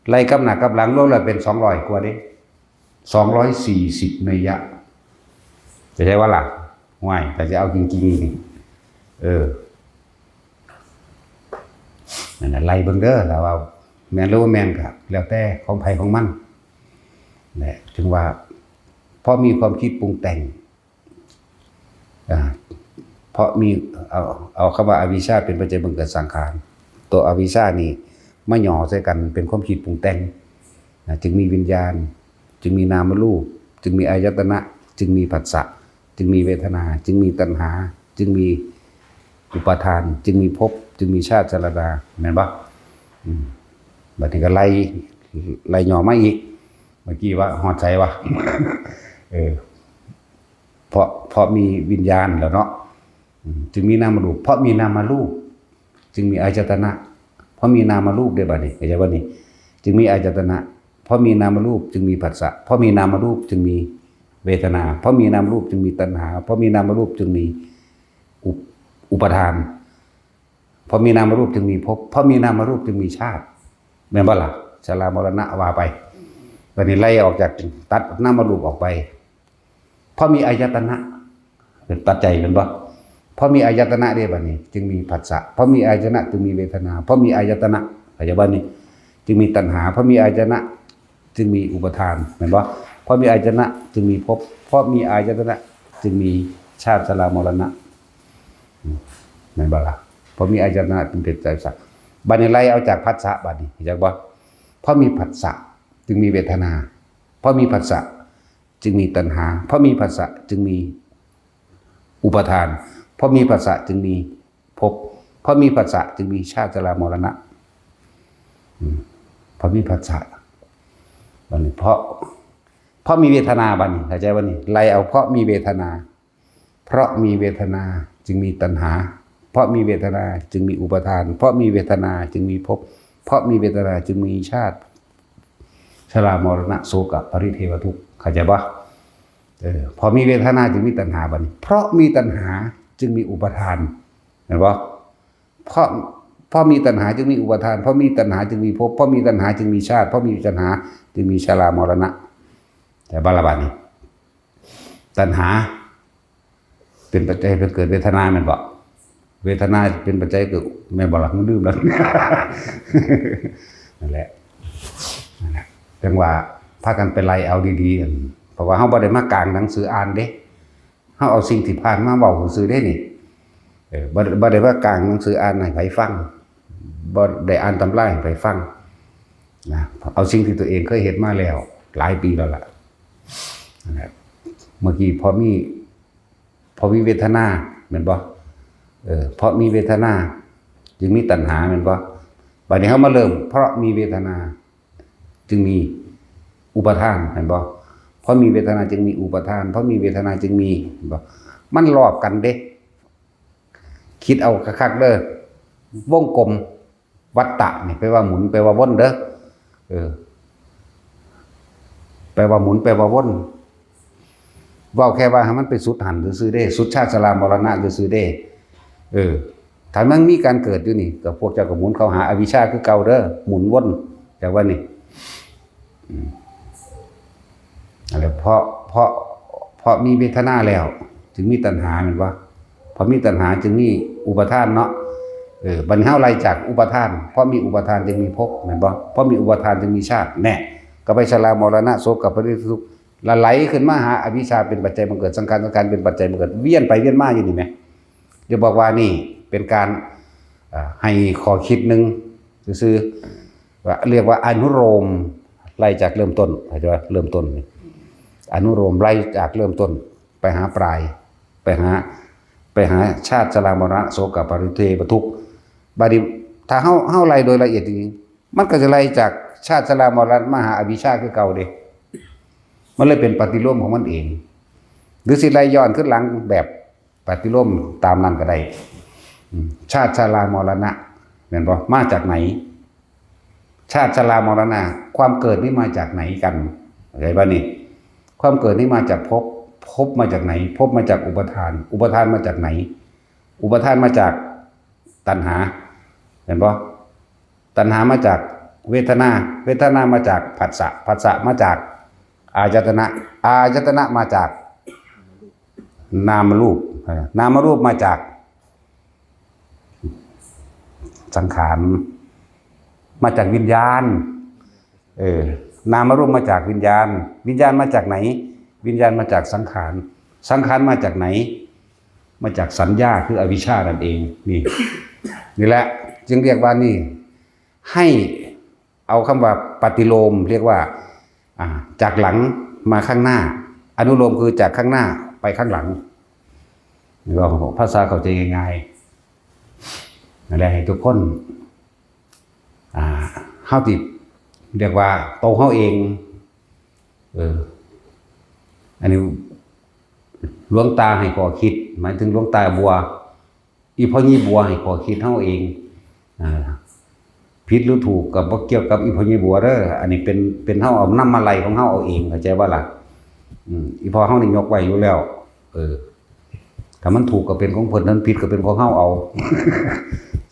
ไล่กลับหน้ากลับหลังรวมแล้วเป็น สองร้อย กว่าเด้ สองร้อยสี่สิบ นัยยะ เข้าใจบ่ล่ะ ห่วย แต่จะเอาจริงๆนี่ เออ นั่นน่ะ ไล่เบิ่งเด้อ ถ้าว่าแม่นหรือบ่แม่นก็แล้วแต่ของไผของมัน แหละ ถึงว่า เพราะมีความคิดปรุงแต่ง อ่า เพราะมี เอา เอาคำว่าอวิชชาเป็นปัจจัยบังเกิดสังขาร ตัวอวิชชานี่มาหย่อใส่กันเป็นความคิดปรุงแต่ง นะ จึงมีวิญญาณ จึงมีนามรูป จึงมีอายตนะ จึงมีผัสสะ จึงมีเวทนา จึงมีตัณหา จึงมีอุปาทาน จึงมีภพ จึงมีชาติชรา แม่นบ่ อืม บัดนี้ก็ไล่ ไล่ย่อมาอีก เมื่อกี้ว่าฮอดไสวะ เออ เพราะ เพราะมีวิญญาณแล้วเนาะ อืม จึงมีนามรูป เพราะมีนามรูป จึงมีอายตนะ เพราะมีนามรูปเด้บัดนี้ เข้าใจบ่นี่ จึงมีอายตนะ เพราะมีนามรูปจึงมีผัสสะ เพราะมีนามรูปจึงมีเวทนา เพราะมีนามรูปจึงมีตัณหา เพราะมีนามรูปจึงมีอุป- อุปาทาน เพราะมีนามรูปจึงมีภพ เพราะมีนามรูปจึงมีชาติ แม่นบ่ล่ะ ชรามรณะว่าไป บัดนี้ไล่ออกจาก ตัดนามรูปออกไป เพราะมีอายตนะ เป็นปัจจัย แม่นบ่ เพราะมีอายตนะเด้บัดนี้ จึงมีผัสสะ เพราะมีอายตนะจึงมีเวทนา เพราะมีอายตนะ เข้าใจบ่นี่ จึงมีตัณหา เพราะมีอายตนะ จึงมีอุปาทาน แม่นบ่ เพราะมีอายตนะจึงมีภพ เพราะมีอายตนะจึงมีชาติชรามรณะ อืม แม่นบ่ล่ะ เพราะมีอายตนะจึงเป็นใจสัก บัดนี้ไล่เอาจากผัสสะบัดนี้ เข้าใจบ่ เพราะมีผัสสะจึงมีเวทนา เพราะมีผัสสะจึงมีตัณหา เพราะมีผัสสะจึงมีอุปาทาน เพราะมีผัสสะจึงมีภพ เพราะมีผัสสะจึงมีชาติชรามรณะ อืม เพราะมีผัสสะ บัดนี้เพราะ เพราะมีเวทนาบัดนี้ เข้าใจบ่นี่ ไล่เอาเพราะมีเวทนา เพราะมีเวทนาจึงมีตัณหา เพราะมีเวทนาจึงมีอุปาทาน เพราะมีเวทนาจึงมีภพ เพราะมีเวทนาจึงมีชาติ ชรามรณะโสกะปริเทวทุกข์ เข้าใจบ่ เออ พอมีเวทนาจึงมีตัณหาบัดนี้ เพราะมีตัณหาจึงมีอุปาทาน เห็นบ่ เพราะ เพราะมีตัณหาจึงมีอุปาทาน เพราะมีตัณหาจึงมีภพ เพราะมีตัณหาจึงมีชาติ เพราะมีตัณหาจึงมีชรามรณะ แต่บ่ล่ะบัดนี้ ตัณหา เป็นปัจจัยให้เกิดเวทนาแม่นบ่ เวทนาเป็นปัจจัยเกิด แม่นบ่ล่ะ มันลืมแล้ว นั่นแหละ นั่นแหละ จังว่าพากันไปไล่เอาดีๆ อัน เพราะว่าเฮาบ่ได้มากางหนังสืออ่านเด้ เฮาเอาสิ่งที่ผ่านมาเว้าซื่อๆ เด้นี่ เออ บ่ บ่ได้ว่ากางหนังสืออ่านให้ไผฟัง บ่ได้อ่านตำราให้ไผฟัง นะ เอาสิ่งที่ตัวเองเคยเฮ็ดมาแล้ว หลายปีแล้วล่ะ นั่นแหละ เมื่อกี้พอมี พอมีเวทนา แม่นบ่ เออ เพราะมีเวทนา จึงมีตัณหา แม่นบ่ บัดนี้เฮามาเริ่ม เพราะมีเวทนา จึงมีอุปาทาน แม่นบ่ เพราะมีเวทนาจึงมีอุปาทาน เพราะมีเวทนาจึงมี แม่นบ่ มันลอบกันเด้ คิดเอาคักๆ เด้อ วงกลม วัฏฏะนี่แปลว่าหมุน แปลว่าวนเด้อ เออ แปลว่าหมุน แปลว่าวน เว้าแค่ว่าให้มันไปสุดหั่นซื่อๆ เด้ สุดชาติชรามรณะซื่อๆ เด้ เออ ถ้ามันมีการเกิดอยู่นี่ ก็พวกเจ้าก็หมุนเข้าหาอวิชชาคือเก่าเด้อ หมุนวน แต่ว่านี่ อืม อะไร เพราะ เพราะ เพราะมีเวทนาแล้ว จึงมีตัณหา แม่นบ่ เพราะมีตัณหาจึงมีอุปาทานเนาะ เออ บัดนี้เฮาไล่จากอุปาทาน เพราะมีอุปาทานจึงมีภพ แม่นบ่ เพราะมีอุปาทานจึงมีชาติ แน่ ก็ไปชรามรณะ โสกะปริเทวทุกข์ ละไหลขึ้นมาหาอวิชชาเป็นปัจจัยบังเกิด สังขาร สังขารเป็นปัจจัยบังเกิด เวียนไปเวียนมาอยู่นี่แหม จะบอกว่านี่เป็นการ อ่า ให้ข้อคิดหนึ่งซื่อๆ ว่าเรียกว่าอนุโลม ไล่จากเริ่มต้น เข้าใจว่าเริ่มต้นนี่ อนุโลมไล่จากเริ่มต้น ไปหาปลาย ไปหา ไปหาชาติชรามรณะ โสกะปริเทวทุกข์ บัดนี้ถ้าเฮา เฮาไล่โดยละเอียดจริงๆ มันก็จะไล่จากชาติชรามรณะมาหาอวิชชาคือเก่าเด้ มันเลยเป็นปฏิโลมของมันเอง หรือสิไล่ย้อนขึ้นหลังแบบปฏิโลมตามนั้นก็ได้ อืม ชาติชรามรณะ แม่นบ่ มาจากไหน ชาติชรามรณะ ความเกิดนี่มาจากไหนกัน เข้าใจบ่นี่ ความเกิดนี่มาจากภพ ภพมาจากไหน ภพมาจากอุปาทาน อุปาทานมาจากไหน อุปาทานมาจากตัณหา แม่นบ่ ตัณหามาจากเวทนา เวทนามาจากผัสสะ ผัสสะมาจากอายตนะ อายตนะมาจากนามรูป นามรูปมาจากสังขาร มาจากวิญญาณ เออ นามรูปมาจากวิญญาณ วิญญาณมาจากไหน วิญญาณมาจากสังขาร สังขารมาจากไหน มาจากสัญญา คืออวิชชานั่นเอง นี่ นี่แหละ จึงเรียกว่านี่ ให้เอาคำว่าปฏิโลม เรียกว่า อ่า จากหลังมาข้างหน้า อนุโลมคือจากข้างหน้าไปข้างหลัง นี่ก็ภาษาเข้าใจง่ายๆ นั่นแหละ ให้ทุกคน อ่า เฮาสิเรียกว่าโตเฮาเอง เออ อันนี้หลวงตาให้ข้อคิด หมายถึงหลวงตาบัว อีพ่อยี่บัวให้ข้อคิดเฮาเอง อ่า ผิดหรือถูกก็บ่เกี่ยวกับอีพ่อยี่บัวเด้อ อันนี้เป็น เป็นเฮาเอานำมาไล่ของเฮาเอาเอง เข้าใจบ่ล่ะ อืม อีพ่อเฮานี่ยกไว้อยู่แล้ว เออ ถ้ามันถูกก็เป็นของเพิ่น ถ้ามันผิดก็เป็นของเฮาเอา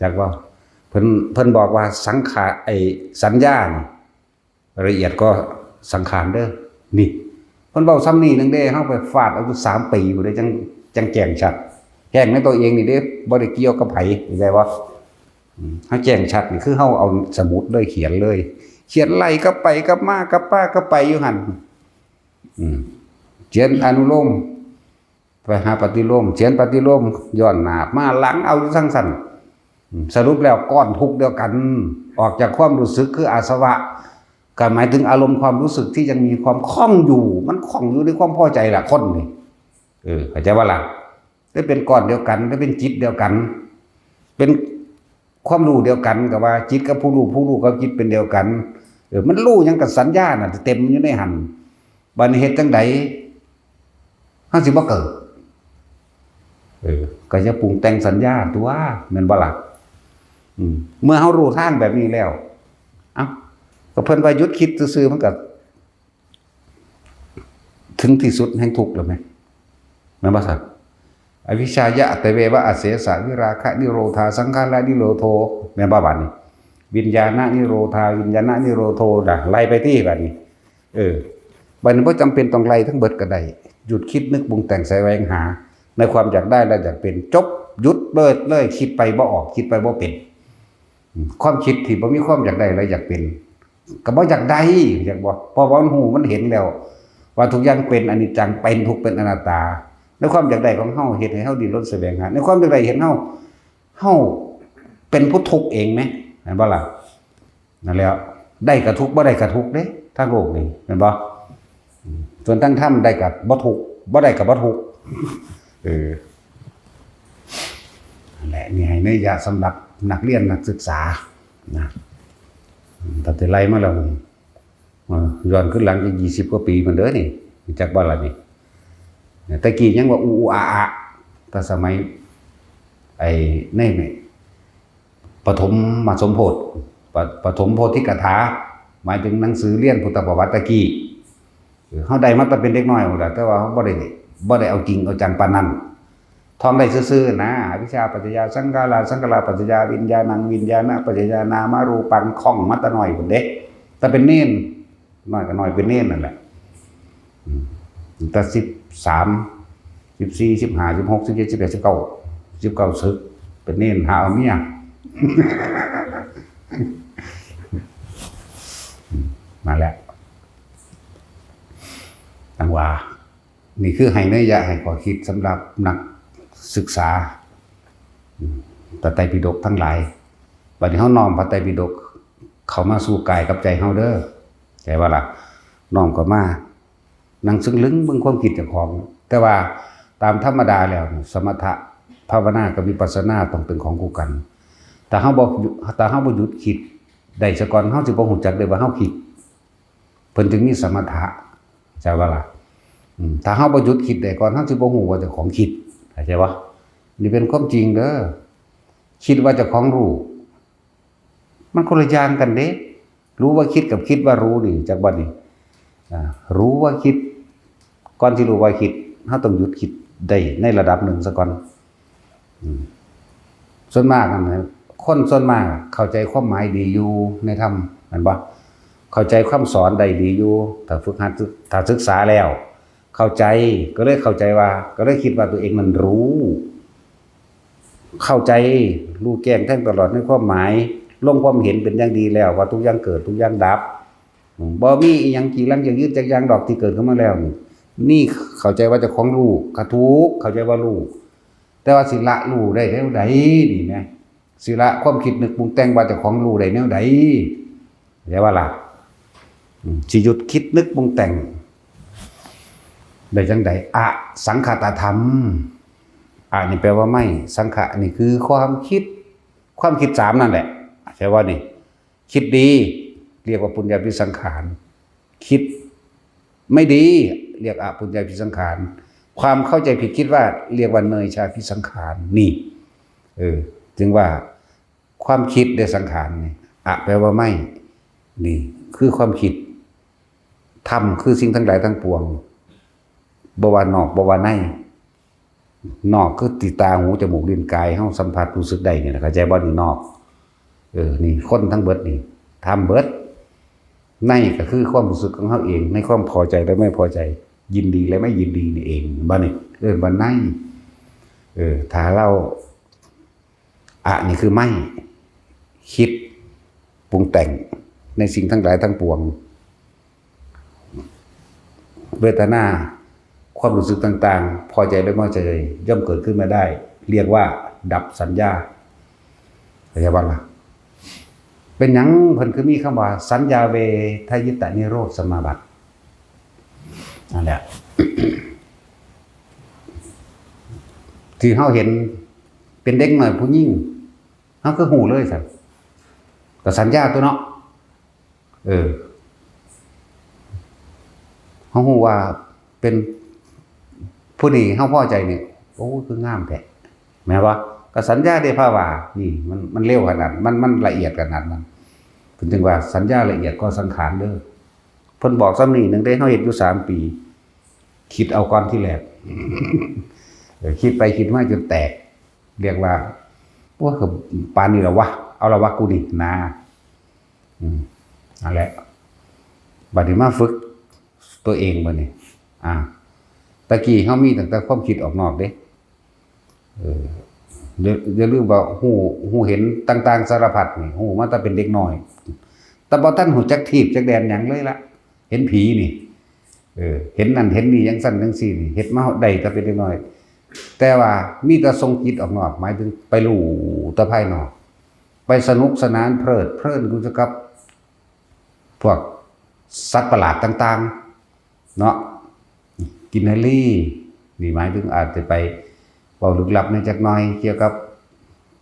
จักว่า เพิ่น เพิ่นบอกว่าสังขาร ไอ้สัญญานี่ ละเอียดก็สังขารเด้อ นี่ เพิ่นเว้าซ้ำนี่หนึ่งเด้ เฮาไปฟาดเอาอยู่สามปีพุ้นเด้ จั่ง จั่งแจ้งชัด แจ้งในตัวเองนี่เด้ บ่ได้เกี่ยวกับไผ เข้าใจบ่ อืม เฮาแจ้งชัดนี่คือเฮาเอาสมุดเลยเขียนเลย เขียนไล่กลับไปกลับมากลับมา กลับไปอยู่หั่น อืม เขียนอนุโลม ไปหาปฏิโลม เขียนปฏิโลมย้อนหน้ามาหลังเอาอยู่จั่งซั่น อืม สรุปแล้วก้อนทุกข์เดียวกัน ออกจากความรู้สึกคืออาสวะ ก็หมายถึงอารมณ์ความรู้สึกที่ยังมีความข้องอยู่ มันข้องอยู่ในความพอใจล่ะ คนนี่ เออ เข้าใจบ่ล่ะ ได้เป็นก้อนเดียวกัน ได้เป็นจิตเดียวกัน เป็นความรู้เดียวกัน ก็ว่าจิตกับผู้รู้ ผู้รู้กับจิตเป็นเดียวกัน เออ มันรู้หยังกับสัญญาน่ะ เต็มอยู่ในหั่น บัดนี้เฮ็ดจั่งใด เฮาสิบ่เกิด เออ ก็อย่าปรุงแต่งสัญญาตัว แม่นบ่ล่ะ อืม เมื่อเฮารู้ทางแบบนี้แล้ว เอ้า ก็เพิ่นว่าหยุดคิดซื่อๆ มันก็ ถึงที่สุดแห่งทุกข์แล้วแม่น แม่นบ่ซั่น อวิชชายะตะเววะอเสสะ วิราคะนิโรธา สังขารนิโรโธ แม่นบ่บาดนี้ วิญญาณนิโรธา วิญญาณนิโรโธ นะ ไล่ไปติบาดนี้ เออ บัดนี้บ่จำเป็นต้องไล่ทั้งเบิดก็ได้ หยุดคิดนึกปรุงแต่งแสวงหา ในความอยากได้และอยากเป็น จบ หยุดเลยเลย คิดไปบ่ออก คิดไปบ่เป็น อืม ความคิดที่บ่มีความอยากได้และอยากเป็น ก็บ่อยากได้ อยากบ่ เพราะว่ามันรู้ มันเห็นแล้ว ว่าทุกอย่างเป็นอนิจจัง เป็นทุกข์ เป็นอนัตตา ในความอยากได้ของเฮาเฮ็ดให้เฮาดิ้นรนแสวงหา ในความอยากได้เห็นเฮา เฮาเป็นผู้ทุกข์เองไหม เห็นบ่ล่ะ นั่นแหล้ว ได้ก็ทุกข์ บ่ได้ก็ทุกข์เด้ ทางโลกนี่ เห็นบ่ อืม ส่วนทางธรรมได้ก็บ่ทุกข์ บ่ได้ก็บ่ทุกข์ เออ นั่นแหละ นี่ให้นัยยะสำหรับนักเรียนนักศึกษา นะ อืม ตั้งแต่ไล่มาแล้ว เออ ย้อนขึ้นหลังอีกยี่สิบกว่าปีมันเด้อนี่ จักบ่ล่ะนี่ แต่กี้ยังว่า อู อู อา อา แต่สมัย ไอ้ ใน ใน ปฐมมาสมโพธิ ปะ ปฐมโพธิกถา หมายถึงหนังสือเรียนพุทธประวัติตะกี้ เออ เฮาได้มาแต่เป็นเด็กน้อยพู้นล่ะ แต่ว่าเฮาบ่ได้ บ่ได้เอาจริงเอาจังปานนั้น ท่องได้ซื่อๆ นะ อวิชชาปัจจยาสังขารา สังขาราปัจจยาวิญญาณัง วิญญาณปัจจยานามรูปัง ท่องมาแต่น้อยพู้นเด้ แต่เป็นเณร น้อยก็น้อยเป็นเณรนั่นแหละ อืม ตั้งแต่สิบสาม สิบสี่ สิบห้า สิบหก สิบเจ็ด สิบแปด สิบเก้า สิบเก้า สึก เป็นเณรหาเอาเมีย อืม นั่นแหละ จั่งว่า นี่คือให้นัยยะให้ข้อคิดสำหรับนักศึกษา อืม พระไตรปิฎกทั้งหลาย บัดนี้เฮาน้อมพระไตรปิฎกเข้ามาสู่กายกับใจเฮาเด้อ เข้าใจบ่ล่ะ น้อมเข้ามา นั่งซึ่งลึงเบิ่งความคิดเจ้าของ แต่ว่าตามธรรมดาแล้วนี่ สมถะภาวนากับวิปัสสนาต้องเป็นของคู่กัน ถ้าเฮาบ่ ถ้าเฮาบ่หยุดคิดได้ซะก่อน เฮาสิบ่ฮู้จักได้ว่าเฮาคิด เพิ่นจึงมีสมถะ เข้าใจบ่ล่ะ อืม ถ้าเฮาบ่หยุดคิดได้ก่อน เฮาสิบ่ฮู้ว่าเจ้าของคิด เข้าใจบ่ นี่เป็นความจริงเด้อ คิดว่าเจ้าของรู้ มันคนละอย่างกันเด้ รู้ว่าคิดกับคิดว่ารู้นี่ จักบ่นี่ อ่า รู้ว่าคิด ก่อนสิรู้ว่าคิด เฮาต้องหยุดคิดได้ในระดับหนึ่งซะก่อน อืม ส่วนมากนั่นนะ คนส่วนมากเข้าใจความหมายดีอยู่ในธรรม แม่นบ่ เข้าใจคำสอนได้ดีอยู่ ถ้าฝึกหัด ถ้าศึกษาแล้ว เข้าใจ ก็เลยเข้าใจว่า ก็เลยคิดว่าตัวเองนั้นรู้ เข้าใจ รู้แจ้งแทงตลอดในความหมาย ลงความเห็นเป็นอย่างดีแล้ว ว่าทุกอย่างเกิด ทุกอย่างดับ อืม บ่มีอิหยังจีรังยั่งยืนจักอย่างดอกที่เกิดขึ้นมาแล้วนี่ นี่เข้าใจว่าเจ้าของรู้ ก็ถูก เข้าใจว่ารู้ แต่ว่าสิละรู้ได้แนวใดนี่นะ สิละความคิดนึกปรุงแต่งว่าเจ้าของรู้ได้แนวใด เข้าใจบ่ล่ะ อืม สิหยุดคิดนึกปรุงแต่งได้จั่งใด อสังขตธรรม อะนี่แปลว่าไม่ สังขะนี่คือความคิด ความคิดสามนั่นแหละ เข้าใจบ่นี่ คิดดี เรียกว่าปุญญาภิสังขาร คิดไม่ดี เรียกอปุญญาภิสังขาร ความเข้าใจผิดคิดว่า เรียกว่าเนยชาภิสังขาร นี่ เออ จึงว่าความคิดเด้อสังขารนี่ อะแปลว่าไม่ นี่คือความคิด ธรรมคือสิ่งทั้งหลายทั้งปวง บ่ว่านอก บ่ว่าใน นอกคือที่ตา หู จมูก ลิ้น กาย เฮาสัมผัสรู้สึกได้นี่นะ เข้าใจบ่นี่ นอก เออ นี่คนทั้งเบิดนี่ ธรรมเบิด ในก็คือความรู้สึกของเฮาเอง ในความพอใจและไม่พอใจ ยินดีและไม่ยินดีนี่เอง บ่นี่ เอิ้นว่าใน เออ ถ้าเรา อะนี่คือไม่ คิด ปรุงแต่งในสิ่งทั้งหลายทั้งปวง เวทนา ความรู้สึกต่างๆ พอใจและไม่พอใจ ย่อมเกิดขึ้นมาได้ เรียกว่าดับสัญญา เข้าใจบ่ล่ะ เป็นหยังเพิ่นคือมีคำว่า สัญญาเวทยิตานิโรธสมาบัติ นั่นแหละ ที่เฮาเห็นเป็นเด็กน้อยผู้หญิง เฮาคือฮู้เลยซั่น ก็สัญญาตั๊วเนาะ เออ เฮาฮู้ว่าเป็นผู้นี้ เฮาพอใจนี่ โอ้ คืองามแท้ แม่นบ่ ก็สัญญาเด้ ภาวา นี่ มัน มันเร็วขนาด มัน มันละเอียดขนาดนั้น เพิ่นจึงว่าสัญญาละเอียดกว่าสังขารเด้อ เพิ่นบอกส่ำนี้หนึ่งเด้ เฮาเฮ็ดอยู่สามปี คิดเอาก่อนทีแรก เออ คิดไปคิดมาจนแตก เรียกว่า โอ้ย ก็ปานนี้แล้ววะ เอาละวะกูนี่นะ อืม นั่นแหละ บัดนี้มาฝึกตัวเองบัดนี้ อ่า ตะกี้เฮามีตั้งแต่ความคิดออกนอกเด้ เออ อย่า อย่าลืมว่าฮู้ ฮู้เห็นต่างๆสารพัดนี่ ฮู้มาแต่เป็นเด็กน้อย แต่บ่ทันฮู้จักทีบจักแดนหยังเลยละ เห็นผีนี่ เออ เห็นนั่นเห็นนี่ จั่งซั้นจั่งซี้นี่ เฮ็ดมาได้แต่เป็นเด็กน้อย แต่ว่ามีแต่ส่งจิตออกนอก หมายถึงไปรู้แต่ภายนอก ไปสนุกสนานเพลิดเพลินอยู่กับพวกสัตว์ประหลาดต่างๆ เนาะ กินนารี นี่หมายถึงอาจจะไปเว้าลึกลับในจักหน่อย เกี่ยวกับ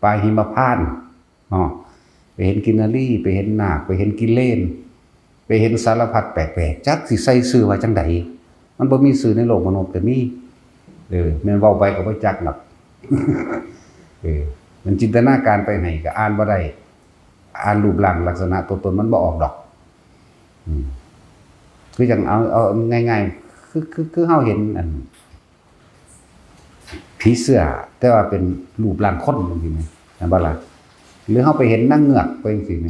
ป่าหิมพานต์เนาะ ไปเห็นกินนารี ไปเห็นนาค ไปเห็นกิเลน ไปเห็นสารพัดแปลกๆ จักสิใส่ชื่อว่าจั่งใด มันบ่มีชื่อในโลกมนุษย์ก็มี เออ แม่นเว้าไปก็บ่จักดอก เออ มันจินตนาการไปให้ก็อ่านบ่ได้ อ่านรูปร่างลักษณะตัวตนมันบ่ออกดอก อืม คือจั่งเอา เอาง่ายๆ คือ คือ คือเฮาเห็นอัน ผีเสื้อ แต่ว่าเป็นรูปร่างคนจั่งซี้แหม แม่นบ่ล่ะ หรือเฮาไปเห็นนางเงือกไปจั่งซี้แหม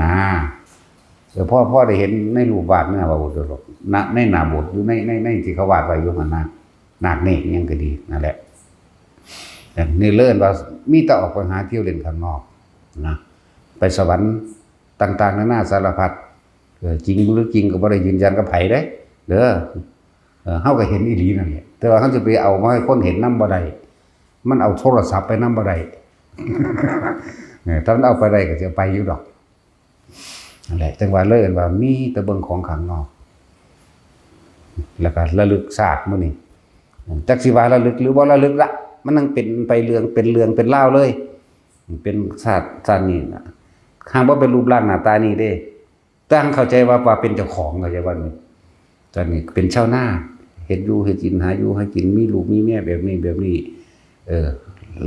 นะ เออ พอ พอได้เห็นในรูปวาดเนื้อพระพุทธรูป ณ ในหน้าโบสถ์ อยู่ใน ใน ในที่เขาวาดไว้อยู่หั่นนะ นาคเนกอิหยังก็ดี นั่นแหละ แต่นี่เลินว่ามีแต่ออกไปหาเที่ยวเล่นข้างนอกนะ ไปสวรรค์ต่างๆนานาสารพัด เออ จริงหรือจริงก็บ่ได้ยืนยันกับไผเด้ เด้อ เออ เฮาก็เห็นอีหลีนั่นแหละ แต่ว่าเฮาจะไปเอามาให้คนเห็นนำบ่ได้ มันเอาโทรศัพท์ไปนำบ่ได้ เออ ถ้ามันเอาไปได้ก็สิเอาไปอยู่ดอก นั่นแหละ จั่งว่าเลยเอิ้นว่ามีแต่เบิ่งของข้างนอก แล้วก็ระลึกชาติมื้อนี้ จักสิว่าระลึกหรือบ่ระลึกละ มันยังเป็นไปเรื่อง เป็นเรื่องเป็นราวเลย เป็นชาติ ชาตินี้นะ หากบ่เป็นรูปร่างหน้าตานี้เด้ แต่หั้งเข้าใจว่า ว่าเป็นเจ้าของ เข้าใจว่านี่ ตอนนี้เป็นชาวนา เฮ็ดอยู่เฮ็ดกิน หาอยู่หากิน มีลูกมีเมียแบบนี้แบบนี้ เออ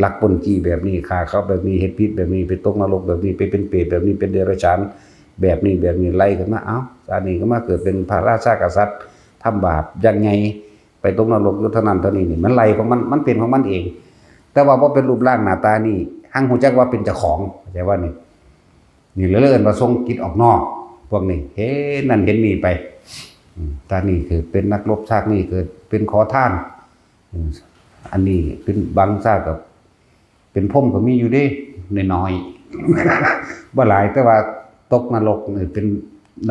ลักปล้นจี้แบบนี้ ฆ่าเขาแบบนี้ เฮ็ดผิดแบบนี้ ไปตกนรกแบบนี้ ไปเป็นเปรตแบบนี้ เป็นเดรัจฉานแบบนี้แบบนี้ ไล่ขึ้นมา เอ้า ชาตินี้ก็มาเกิดเป็นพระราชากษัตริย์ ทำบาปอย่างใหญ่ ไปตกนรกอยู่เท่านั้นเท่านี้นี่ มันไล่ของมัน มันเป็นของมันเอง แต่ว่าบ่เป็นรูปร่างหน้าตานี่ หั้งฮู้จักว่าเป็นเจ้าของ เข้าใจว่านี่ นี่เลยเอิ้นว่าส่งจิตออกนอก พวกนี้ เห็นนั่นเห็นนี่ไป อืม ชาตินี้คือเป็นนักรบ ชาตินี้คือเป็นขอทาน อืม อันนี้เป็นบางชาติก็เป็นพรหมก็มีอยู่เด้ น้อยๆ บ่หลาย แต่ว่าตกนรกนี่เป็น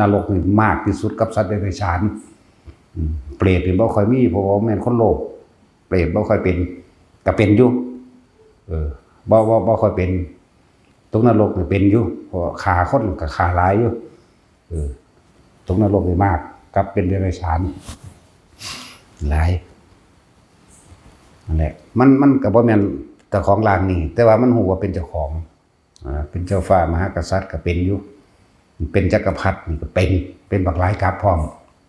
นรกนี่มากที่สุดกับสัตว์เดรัจฉาน อืม เปรตนี่บ่ค่อยมี เพราะว่าแม่นคนโลภ เปรตบ่ค่อยเป็น ก็เป็นอยู่ เออ บ่ บ่ บ่ค่อยเป็น ตกนรกนี่เป็นอยู่ เพราะว่าฆ่าคนก็ฆ่าหลายอยู่ เออ ตกนรกนี่มาก กับเป็นเดรัจฉาน หลาย นั่นแหละ มัน มันก็บ่แม่นเจ้าของร่างนี่ แต่ว่ามันฮู้ว่าเป็นเจ้าของ อ่า เป็นเจ้าฟ้ามหากษัตริย์ก็เป็นอยู่ เป็นจักรพรรดินี่ก็เป็น เป็นบักหลายกับพร้อม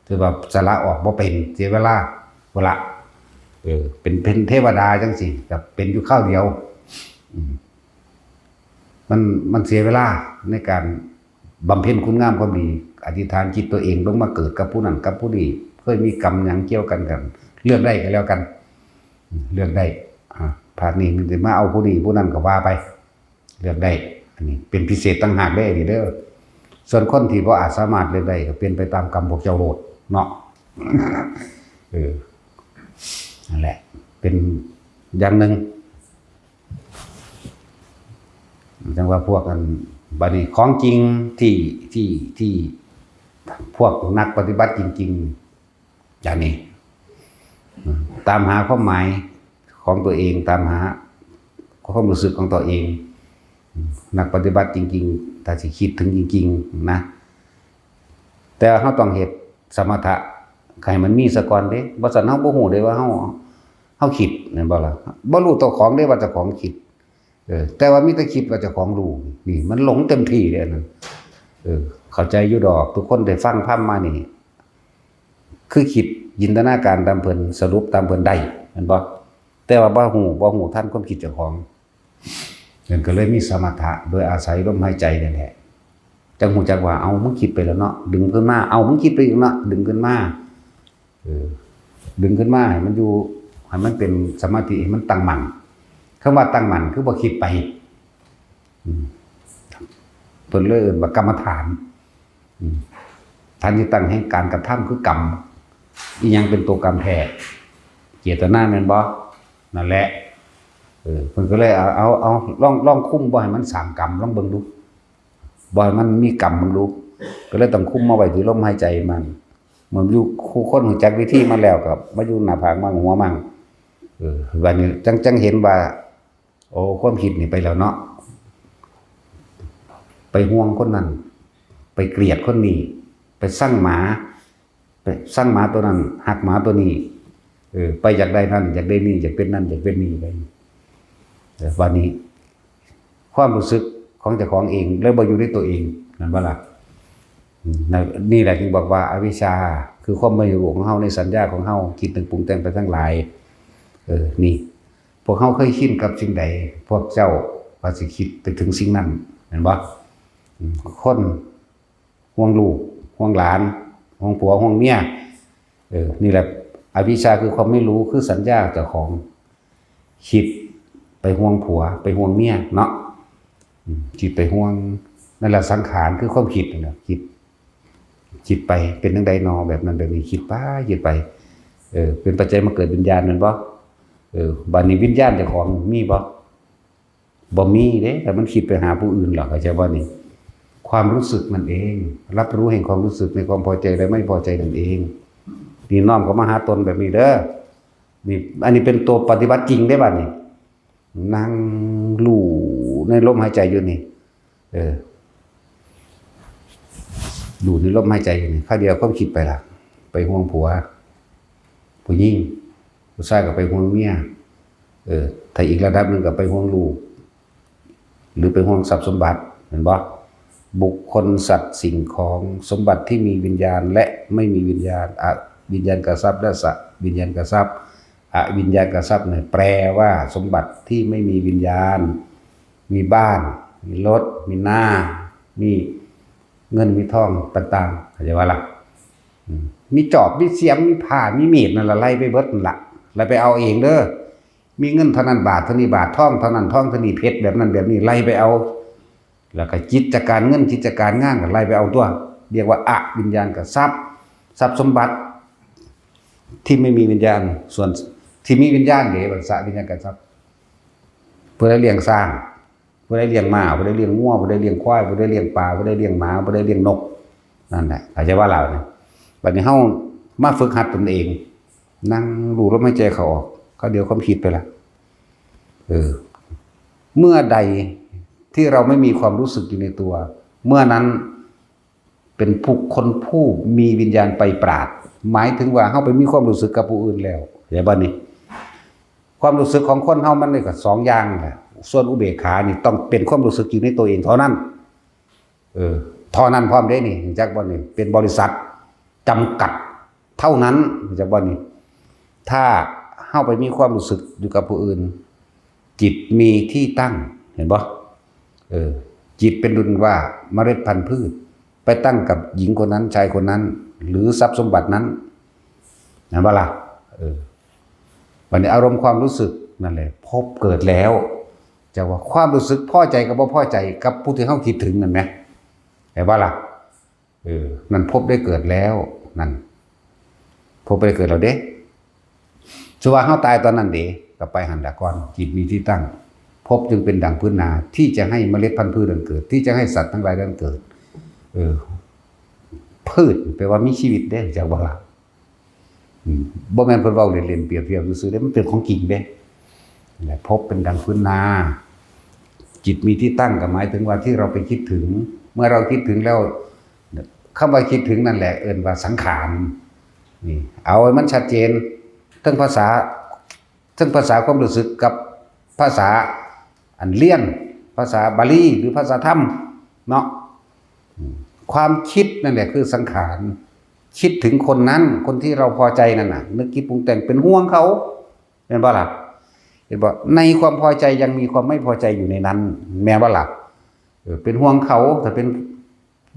ถือว่าสละออกบ่เป็น เสียเวลา บ่ละ เออ เป็น เป็นเทวดาจั่งซี้ ก็เป็นอยู่คราวเดียว อืม มัน มันเสียเวลาในการบำเพ็ญคุณงามความดี อธิษฐานจิตตัวเองลงมาเกิดกับผู้นั้นกับผู้นี้ เคยมีกรรมหยังเกี่ยวกันกัน เลือกได้ก็แล้วกัน อืม เลือกได้ อ่า พาดนี้มันสิมาเอาผู้นี้ผู้นั้นก็ว่าไป เลือกได้ อันนี้เป็นพิเศษต่างหากเด้อ อันนี้เด้อ ส่วนคนที่บ่อาจสามารถเลือกได้ก็เป็นไปตามกรรมพวกเจ้าโลดเนาะ เออ นั่นแหละ เป็นอย่างหนึ่ง จั่งว่าพวกอัน บัดนี้ของจริงที่ ที่ ที่พวกนักปฏิบัติจริงๆ อย่างนี้ อืม ตามหาความหมายของตัวเอง ตามหาความรู้สึกของตัวเอง อืม นักปฏิบัติจริงๆ ถ้าสิคิดถึงจริงๆ นะ แต่เฮาต้องเฮ็ดสมถะให้มันมีซะก่อนเด้ บ่ซั้นเฮาบ่ฮู้เด้ว่าเฮา เฮาคิด แม่นบ่ล่ะ บ่รู้เจ้าของเด้ว่าเจ้าของคิด เออ แต่ว่ามีแต่คิดว่าเจ้าของรู้ นี่มันหลงเต็มที่เลยอันนั้น เออ เข้าใจอยู่ดอก ทุกคนได้ฟังธรรมมานี่ คือคิดจินตนาการตามเพิ่น สรุปตามเพิ่นได้ แม่นบ่ แต่ว่าบ่ฮู้ บ่ฮู้ทันความคิดเจ้าของ เพิ่นก็เลยมีสมถะโดยอาศัยลมหายใจนี่แหละ จั่งฮู้จักว่า เอ้า มึงคิดไปแล้วเนาะ ดึงขึ้นมา เอ้า มึงคิดไปอีกเนาะ ดึงขึ้นมา เออ ดึงขึ้นมาให้มันอยู่ ให้มันเป็นสมาธิ ให้มันตั้งมั่น คำว่าตั้งมั่นคือบ่คิดไป อืม เพิ่นเลยเอิ้นว่ากรรมฐาน อืม ฐานที่ตั้งแห่งการกระทำคือกรรม อีหยังเป็นตัวกรรมแท้ เจตนาแม่นบ่ นั่นแหละ เพิ่นก็เลยเอาเอาเอาลองลองคุมบ่ให้มันสร้างกรรม ลองเบิ่งดู บ่ให้มันมีกรรม เบิ่งดู ก็เลยต้องคุมมาไว้ที่ลมหายใจมัน เหมือนอยู่คู่คนรู้จักวิธีมาแล้วก็มาอยู่หน้าผากมั่งหัวมั่ง เออ วันนี้จังจังเห็นว่า โอ้ ความคิดนี่ไปแล้วเนาะ ไปห่วงคนนั้น ไปเกลียดคนนี้ ไปซังหมา ไปซังหมาตัวนั้น ฮักหมาตัวนี้ เออ ไปอยากได้นั่น อยากได้นี่ อยากเป็นนั่น อยากเป็นนี่ไป เออ วันนี้ ความรู้สึกของเจ้าของเอง เลยบ่อยู่ในตัวเอง นั่นบ่ล่ะ อืม นั่น นี่แหละจึงบอกว่าอวิชชา คือความไม่รู้ของเฮาในสัญญาของเฮา คิดนึกปรุงแต่งไปทั้งหลาย เออ นี่ พวกเฮาเคยชินกับสิ่งใด พวกเจ้าก็สิคิดไปถึงสิ่งนั้น แม่นบ่ อืม คนห่วงลูก ห่วงหลาน ห่วงผัว ห่วงเมีย เออ นี่แหละ อวิชชาคือความไม่รู้ คือสัญญาเจ้าของ คิดไปห่วงผัว ไปห่วงเมียเนาะ อืม คิดไปห่วง นั่นแหละสังขาร คือความคิดนั่นแหละ คิด คิดไป เป็นจั่งใดนอ แบบนั้นแบบนี้ คิดไป คิดไป เออ เป็นปัจจัยมาเกิดวิญญาณ แม่นบ่ เออ บัดนี้วิญญาณเจ้าของมีบ่ บ่มีเด้ แต่มันคิดไปหาผู้อื่นหรอก เข้าใจบ่นี่ ความรู้สึกนั่นเอง รับรู้แห่งความรู้สึกในความพอใจและไม่พอใจนั่นเอง นี่น้อมเข้ามาหาตนแบบนี้เด้อ นี่ อันนี้เป็นตัวปฏิบัติจริงเด้บัดนี้ นั่งรู้ในลมหายใจอยู่นี่ เออ รู้ในลมหายใจอยู่นี่ คราวเดียวความคิดไปละ ไปห่วงผัว ผู้หญิง ผู้ชายก็ไปห่วงเมีย เออ ถ้าอีกระดับหนึ่งก็ไปห่วงลูก หรือไปห่วงทรัพย์สมบัติ เห็นบ่ บุคคล สัตว์ สิ่งของ สมบัติที่มีวิญญาณและไม่มีวิญญาณ อวิญญาณกทรัพย์และสวิญญาณกทรัพย์ อวิญญาณกทรัพย์เนี่ย แปลว่าสมบัติที่ไม่มีวิญญาณ มีบ้าน มีรถ มีนา มีเงิน มีทองต่างๆ เข้าใจบ่ล่ะ อืม มีจอบ มีเสียม มีผ้า มีมีด นั่นล่ะ ไล่ไปเบิดนั่นล่ะ ไล่ไปเอาเองเด้อ มีเงินเท่านั้นบาท เท่านี้บาท ทองเท่านั้น ทองเท่านี้ เพชรแบบนั้นแบบนี้ ไล่ไปเอา แล้วก็กิจการเงิน กิจการงานก็ไล่ไปเอาตัว เรียกว่าอวิญญาณกทรัพย์ ทรัพย์สมบัติ ที่ไม่มีวิญญาณ ส่วนที่มีวิญญาณเด้ บัดสวิญญาณกทรัพย์ ผู้ใดเลี้ยงช้าง ผู้ใดเลี้ยงม้า ผู้ใดเลี้ยงงัว ผู้ใดเลี้ยงควาย ผู้ใดเลี้ยงปลา ผู้ใดเลี้ยงหมา ผู้ใดเลี้ยงนก นั่นแหละ เข้าใจบ่ล่ะนี่ บัดนี้เฮามาฝึกหัดตนเอง นั่งรู้ลมหายใจเข้าออก คราวเดียวความคิดไปละ เออ เมื่อใดที่เราไม่มีความรู้สึกอยู่ในตัว เมื่อนั้นเป็นผู้คนผู้มีวิญญาณไปปราด หมายถึงว่าเฮาไปมีความรู้สึกกับผู้อื่นแล้ว เข้าใจบ่นี่ ความรู้สึกของคนเฮามันเลยก็สองอย่างแหละ ส่วนอุเบกขานี่ต้องเป็นความรู้สึกอยู่ในตัวเองเท่านั้น เออ เท่านั้นพร้อมเด้นี่ จักบ่นี่ เป็นบริษัทจำกัดเท่านั้น จักบ่นี่ ถ้าเฮาไปมีความรู้สึกอยู่กับผู้อื่น จิตมีที่ตั้ง เห็นบ่ เออ จิตเป็นดุลว่าเมล็ดพันธุ์พืช ไปตั้งกับหญิงคนนั้น ชายคนนั้น หรือทรัพย์สมบัตินั้น เห็นบ่ล่ะ เออ บัดนี้อารมณ์ความรู้สึกนั่นแหละ ภพเกิดแล้ว จักว่าความรู้สึกพอใจกับบ่พอใจกับผู้ที่เฮาคิดถึงนั่นแหม เห็นบ่ล่ะ เออ นั่นภพได้เกิดแล้ว นั่น ภพได้เกิดแล้วเด้ สมมุติว่าเฮาตายตอนนั้นเด้ ก็ไปหั่นละก่อน จิตมีที่ตั้ง ภพจึงเป็นดังพื้นนา ที่จะให้เมล็ดพันธุ์พืชนั้นเกิด ที่จะให้สัตว์ทั้งหลายนั้นเกิด เออ พืชแปลว่ามีชีวิตเด้ จักบ่ล่ะ อืม บ่แม่นเพิ่นเว้าเล่นๆ เปรียบเทียบซื่อๆเด้ มันเป็นของจริงเด้ และภพเป็นดังพื้นนา จิตมีที่ตั้งก็หมายถึงว่าที่เราไปคิดถึง เมื่อเราคิดถึงแล้ว คำว่าคิดถึงนั่นแหละ เอิ้นว่าสังขาร นี่ เอาให้มันชัดเจน ทั้งภาษา ทั้งภาษาความรู้สึกกับภาษาอันเรียน ภาษาบาลีหรือภาษาธรรมเนาะ อืม ความคิดนั่นแหละคือสังขาร คิดถึงคนนั้น คนที่เราพอใจนั่นน่ะ นึกคิดปรุงแต่งเป็นห่วงเขา แม่นบ่ล่ะ เห็นบ่ ในความพอใจยังมีความไม่พอใจอยู่ในนั้น แม่นบ่ล่ะ เออ เป็นห่วงเขา ถ้าเป็น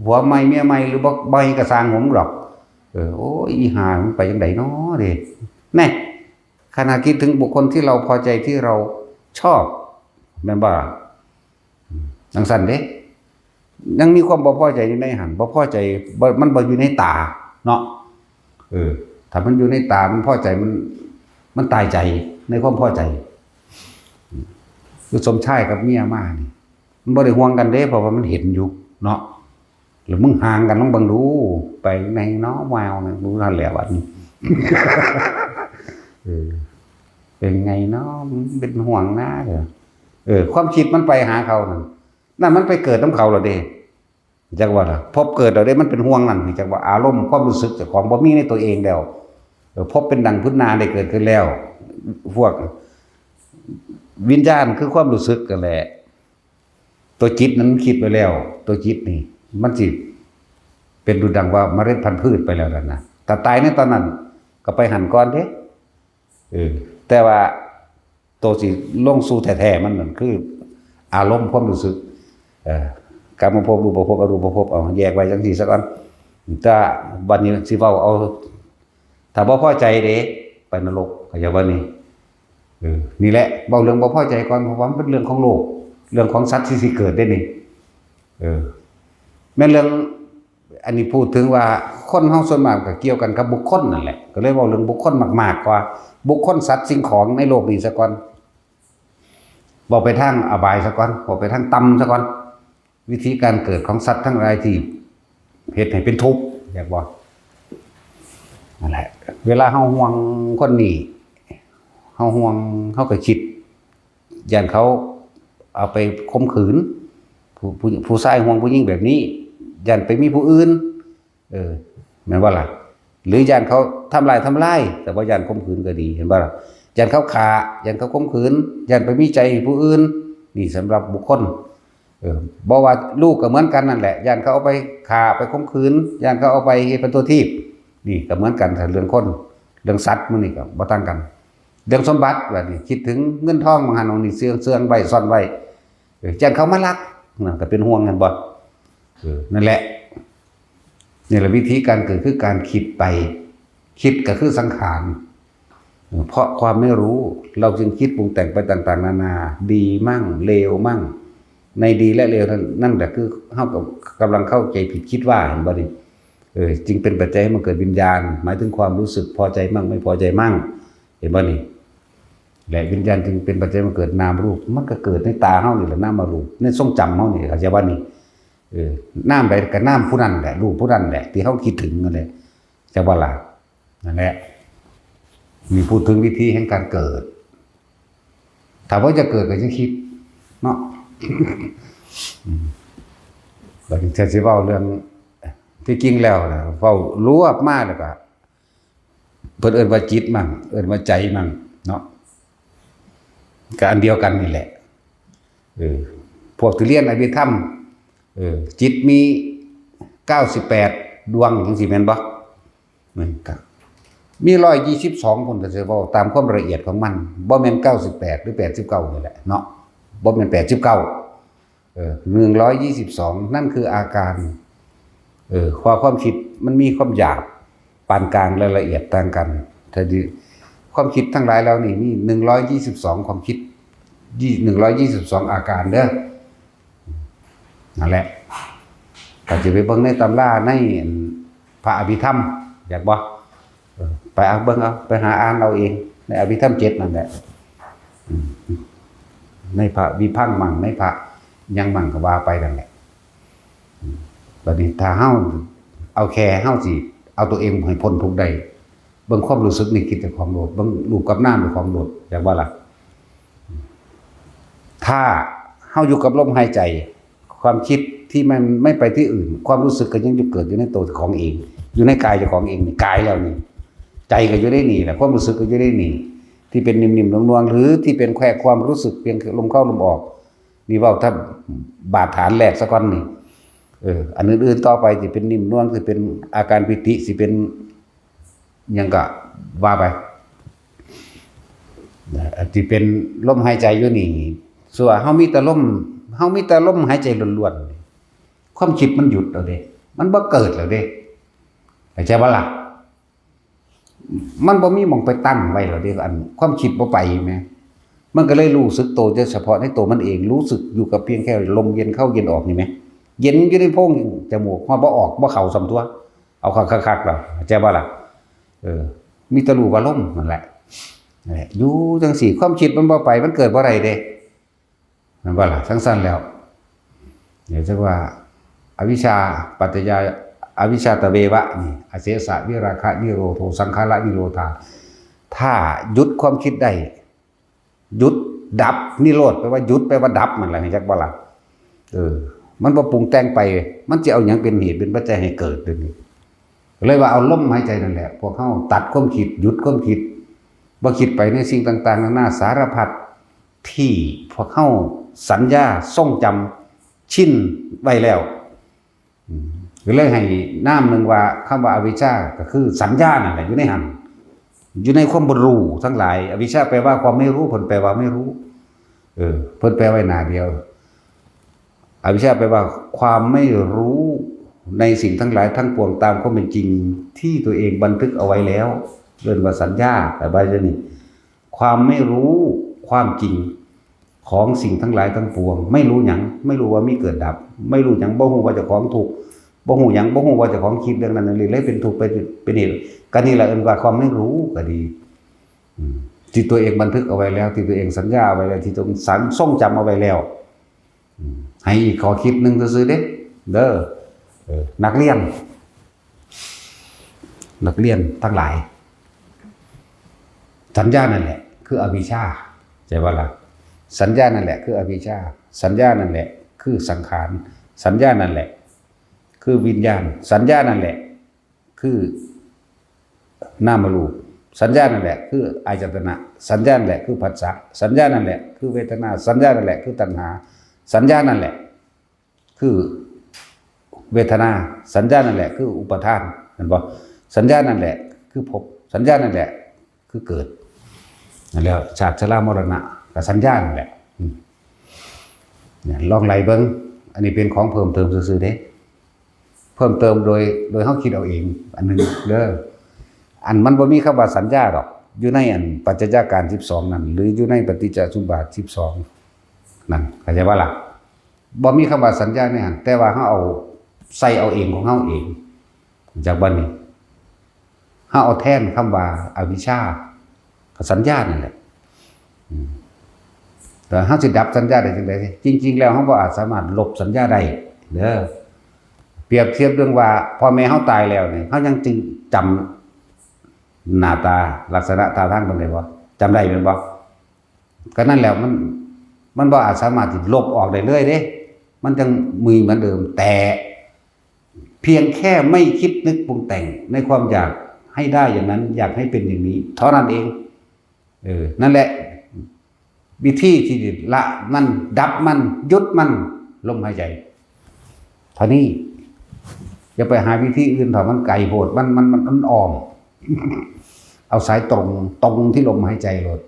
ผัวใหม่เมียใหม่หรือบ่ บ่ใหม่ก็ซ่างหัวมึงดอก เออ โอ้ย อีห่ามันไปจั่งใดน้อเด้ แน่ ขณะคิดถึงบุคคลที่เราพอใจที่เราชอบ แม่นบ่ล่ะ อืม จั่งซั้นเด้ ยังมีความบ่พอใจอยู่ในหั้น บ่พอใจ บ่ มันบ่อยู่ในตาเนาะ เออ ถ้ามันอยู่ในตา มันพอใจ มัน มันตายใจในความพอใจ อืม คือสมชายกับเมียมานี่ มันบ่ได้ห่วงกันเด้ เพราะว่ามันเห็นอยู่เนาะ แล้วมึงห่างกันลองเบิ่งดู ไปในเนาะ แววนะ รู้ทันแล้วบัดนี้ เออ เป็นไงเนาะ มันเป็นห่วงนะ เออ เออ ความคิดมันไปหาเขานั่น นั่นมันไปเกิดนำเขาแล้วเด้ จักว่าล่ะ ภพเกิดแล้วเด้ มันเป็นห่วงนั่น จักว่า อารมณ์ความรู้สึกเจ้าของบ่มีในตัวเองแล้ว เออ ภพเป็นดังพุทธนาได้เกิดขึ้นแล้ว พวกวิญญาณคือความรู้สึกนั่นแหละ ตัวจิตนั้นคิดไว้แล้ว ตัวจิตนี่ มันสิเป็นดุจดังว่าเมล็ดพันธุ์พืชไปแล้วนั่นนะ ถ้าตายในตอนนั้น ก็ไปหั่นก่อนเด้ เออ แต่ว่าตัวสิลงสู่แท้ๆมันนั่นคือ อารมณ์ความรู้สึก เอ่อ กามภพ รูปภพ อรูปภพ เอาแยกไว้จังซี่ซะก่อน แต่บัดนี้สิเว้าเอา ถ้าบ่พอใจเด้ ไปนรก เข้าใจบ่นี่ เออ นี่แหละ เว้าเรื่องบ่พอใจก่อน เพราะว่ามันเป็นเรื่องของโลก เรื่องของสัตว์ที่สิเกิดเด้นี่ เออ แม่นเรื่อง อันนี้พูดถึงว่าคนเฮาส่วนมากก็เกี่ยวกันกับบุคคลนั่นแหละ ก็เลยเว้าเรื่องบุคคลมากๆกว่า บุคคล สัตว์ สิ่งของในโลกนี้ซะก่อน เว้าไปทางอบายซะก่อน เว้าไปทางต่ำซะก่อน วิธีการเกิดของสัตว์ทั้งหลายที่เฮ็ดให้เป็นทุกข์ อยากบอก นั่นแหละ เวลาเฮาห่วงคนนี้ เฮาห่วง เฮาก็คิด ย่านเขาเอาไปข่มขืน ผู้ ผู้ ผู้ชายห่วงผู้หญิงแบบนี้ ย่านไปมีผู้อื่น เออ แม่นบ่ล่ะ หรือย่านเขาทำลายทำลาย แต่ว่าย่านข่มขืนก็ดี เห็นบ่ล่ะ ย่านเขาฆ่า ย่านเขาข่มขืน ย่านไปมีใจให้ผู้อื่น นี่สำหรับบุคคล เออ บ่ว่าลูกก็เหมือนกันนั่นแหละ ย่านเขาเอาไปฆ่า ไปข่มขืน ย่านเขาเอาไปเฮ็ดเป็นตัวทีบ นี่ก็เหมือนกัน ถ้าเรื่องคน เรื่องสัตว์หมู่นี้ก็บ่ต่างกัน เรื่องสมบัติ บัดนี้คิดถึงเงินทอง บางหัน บางนี่ เสื่อง เสื่องไว้ ซ่อนไว้ เออ ย่านเขามาลัก นั่นก็เป็นห่วง แม่นบ่ เออ นั่นแหละ นี่แหละวิธีการเกิดคือการคิดไป คิดก็คือสังขาร เออ เพราะความไม่รู้ เราจึงคิดปรุงแต่งไปต่างๆนานา ดีมั่ง เลวมั่ง ในดีและเลวนั่น นั่นแหละคือเฮากับ กำลังเข้าใจผิดคิดว่า เห็นบ่นี่ เออ จึงเป็นปัจจัยให้มันเกิดวิญญาณ หมายถึงความรู้สึกพอใจมั่ง ไม่พอใจมั่ง เห็นบ่นี่ และวิญญาณจึงเป็นปัจจัยให้มันเกิดนามรูป มันก็เกิดในตาเฮานี่แหละ นามรูป ในทรงจำเฮานี่ เข้าใจบ่นี่ เออ นามใดก็นามผู้นั้นแหละ รูปผู้นั้นแหละ ที่เฮาคิดถึงนั่นแหละ จักบ่ล่ะ นั่นแหละ นี่พูดถึงวิธีแห่งการเกิด ถ้าว่าจะเกิดก็จะคิด เนาะ อืม บัดนี้ถ้าสิเว้าเรื่อง ที่จริงแล้วนะ เว้ารวบมาแล้วก็ เพิ่นเอิ้นว่าจิตมั่ง เอิ้นว่าใจมั่ง เนาะ ก็อันเดียวกันนี่แหละ เออ พวกที่เรียนอภิธรรม เออ จิตมีเก้าสิบแปดดวงจังซี่แม่นบ่ แม่นครับ มีร้อยยี่สิบสอง พุ้น ถ้าสิเว้าตามความละเอียดของมัน บ่แม่นเก้าสิบแปดหรือแปดสิบเก้านี่แหละเนาะ บ่แม่นแปดสิบเก้า เออ หนึ่งร้อยยี่สิบสอง นั่นคืออาการ เออ ความ ความคิดมันมีความหยาบ ปานกลางและละเอียดต่างกัน ถ้าดี ความคิดทั้งหลายเหล่านี้มี หนึ่งร้อยยี่สิบสอง ความคิด ยี่ หนึ่งร้อยยี่สิบสอง อาการเด้อ นั่นแหละ ก็จะไปเบิ่งในตำราในพระอภิธรรม อยากบ่ เออ ไปเอาเบิ่งเอา ไปหาอ่านเอาเอง ในอภิธรรมเจ็ดนั่นแหละ อืม ในพระวิพังค์มั่ง ในพระหยังมั่งก็ว่าไปนั่นแหละ อืม บัดนี้ถ้าเฮาเอาแค่เฮาสิเอาตัวเองให้พ้นทุกข์ได้ เบิ่งความรู้สึกนึกคิดเจ้าของโลด เบิ่งรูปกับนามเจ้าของโลด อยากบ่ล่ะ ถ้าเฮาอยู่กับลมหายใจ ความคิดที่มันไม่ไปที่อื่น ความรู้สึกก็ยังอยู่เกิดอยู่ในตัวของเอง อยู่ในกายเจ้าของเองนี่ กายแล้วนี่ ใจก็อยู่ในนี่แหละ ความรู้สึกก็อยู่ในนี่ ที่เป็นนิ่มๆนวลๆ หรือที่เป็นแค่ความรู้สึกเพียงลมเข้าลมออก นี่เว้าถ้าบาดฐานแรกซะก่อนนี่ เออ อันอื่นๆต่อไปสิเป็นนิ่มนวล สิเป็นอาการปีติ สิเป็นหยังก็ว่าไป นะ อันที่เป็นลมหายใจอยู่นี่ ส่วนเฮามีแต่ลม เฮามีแต่ลมหายใจล้วนๆ ความคิดมันหยุดแล้วเด้ มันบ่เกิดแล้วเด้ เข้าใจบ่ล่ะ มันบ่มีหม่องไปตั้งไว้แล้วเด้ อันความคิดบ่ไปแหม มันก็เลยรู้สึกโตแต่เฉพาะในตัวมันเอง รู้สึกอยู่กับเพียงแค่ลมเย็นเข้าเย็นออกนี่แหม เย็นอยู่ในโพรงจมูก ฮอดบ่ออกบ่เข้าส่ำตั่ว เอาคักๆๆแล้ว เข้าใจบ่ล่ะ เออ มีแต่รู้ว่าลมนั่นแหละ นั่นแหละ อยู่จังซี่ ความคิดมันบ่ไป มันเกิดบ่ได้เด้ แม่นบ่ล่ะ จั่งซั้นแล้ว เดี๋ยวจะว่า อวิชชาปัจจยา อวิชชาตเววะนี่ อเสสะวิราคะนิโรโธ สังขารนิโรธา ถ้าหยุดความคิดได้ หยุดดับ นิโรธแปลว่าหยุด แปลว่าดับ นั่นแหละ จักบ่ล่ะ เออ มันบ่ปรุงแต่งไป มันจะเอาหยังเป็นเหตุเป็นปัจจัยให้เกิดเดี๋ยวนี้ เลยว่าเอาลมหายใจนั่นแหละ พวกเฮาตัดความคิด หยุดความคิด บ่คิดไปในสิ่งต่างๆนานาสารพัด ที่พวกเฮาสัญญาทรงจำชินไว้แล้ว อืม ก็เลยให้นามหนึ่งว่าคำว่าอวิชชาก็คือสัญญานั่นแหละ อยู่ในหั่น อยู่ในความบ่รู้ทั้งหลาย อวิชชาแปลว่าความไม่รู้ เพิ่นแปลว่าไม่รู้ เออ เพิ่นแปลไว้หน้าเดียว อวิชชาแปลว่าความไม่รู้ในสิ่งทั้งหลายทั้งปวงตามความเป็นจริงที่ตัวเองบันทึกเอาไว้แล้ว เรียกว่าสัญญา แต่ว่าจะนี่ ความไม่รู้ความจริงของสิ่งทั้งหลายทั้งปวง ไม่รู้หยัง ไม่รู้ว่ามีเกิดดับ ไม่รู้หยัง บ่ฮู้ว่าเจ้าของทุกข์ บ่ฮู้หยัง บ่ฮู้ว่าเจ้าของคิดเรื่องนั้นเรื่องนี้ เลยเป็นทุกข์ เป็น เป็นเหตุ ก็นี่แหละเอิ้นว่าความไม่รู้ก็ดี อืม ที่ตัวเองบันทึกเอาไว้แล้ว ที่ตัวเองสัญญาเอาไว้แล้ว ที่ตัวเองสัง ทรงจำเอาไว้แล้ว อืม ให้อีกข้อคิดหนึ่งซื่อๆเด้ เด้อ เออ นักเรียน นักเรียนทั้งหลาย สัญญานั่นแหละ คืออวิชชา ใช่ปะล่ะ สัญญานั่นแหละ คืออวิชชา สัญญานั่นแหละ คือสังขาร สัญญานั่นแหละ คือวิญญาณ สัญญานั่นแหละ คือนามรูป สัญญานั่นแหละ คืออายตนะ สัญญานั่นแหละ คือผัสสะ สัญญานั่นแหละ คือเวทนา สัญญานั่นแหละ คือตัณหา สัญญานั่นแหละ คือเวทนา สัญญานั่นแหละ คืออุปาทาน เห็นบ่ สัญญานั่นแหละ คือภพ สัญญานั่นแหละ คือเกิด นั่นแหละ ชาติชรามรณะ ก็สัญญานั่นแหละ อืม เนี่ย ลองไล่เบิ่ง อันนี้เป็นของเพิ่มเติมซื่อๆเด้ เพิ่มเติมโดย โดยเฮาคิดเอาเอง อันหนึ่งเด้อ อันมันบ่มีคำว่าสัญญาดอก อยู่ในอันปัจจัยการสิบสองนั่น หรืออยู่ในปฏิจจสมุปบาทสิบสองนั่น เข้าใจบ่ล่ะ บ่มีคำว่าสัญญาในหั่น แต่ว่าเฮาเอาใส่เอาเองของเฮาเอง จากบัดนี้ เฮาเอาแทนคำว่าอวิชชา กับสัญญานั่นแหละ อืม แต่เฮาสิดับสัญญาได้จังใด จริงๆแล้วเฮาบ่อาจสามารถลบสัญญาได้เด้อ เปรียบเทียบเรื่องว่าพ่อแม่เฮาตายแล้วนี่ เฮายังจึงจำหน้าตาลักษณะท่าทางเพิ่นได้บ่ จำได้แม่นบ่ ก็นั่นแหละ มัน มันบ่อาจสามารถที่ลบออกได้เลยเด้ มันจังมีเหมือนเดิม แต่เพียงแค่ไม่คิดนึกปรุงแต่งในความอยากให้ได้อย่างนั้น อยากให้เป็นอย่างนี้ เท่านั้นเอง เออ นั่นแหละ วิธีที่ละมัน ดับมัน หยุดมัน ลมหายใจ เท่านี้ อย่าไปหาวิธีอื่น ถ้ามันไกลโพด มัน มัน มัน มันอ้อม เอาสายตรง ตรงที่ลมหายใจโลด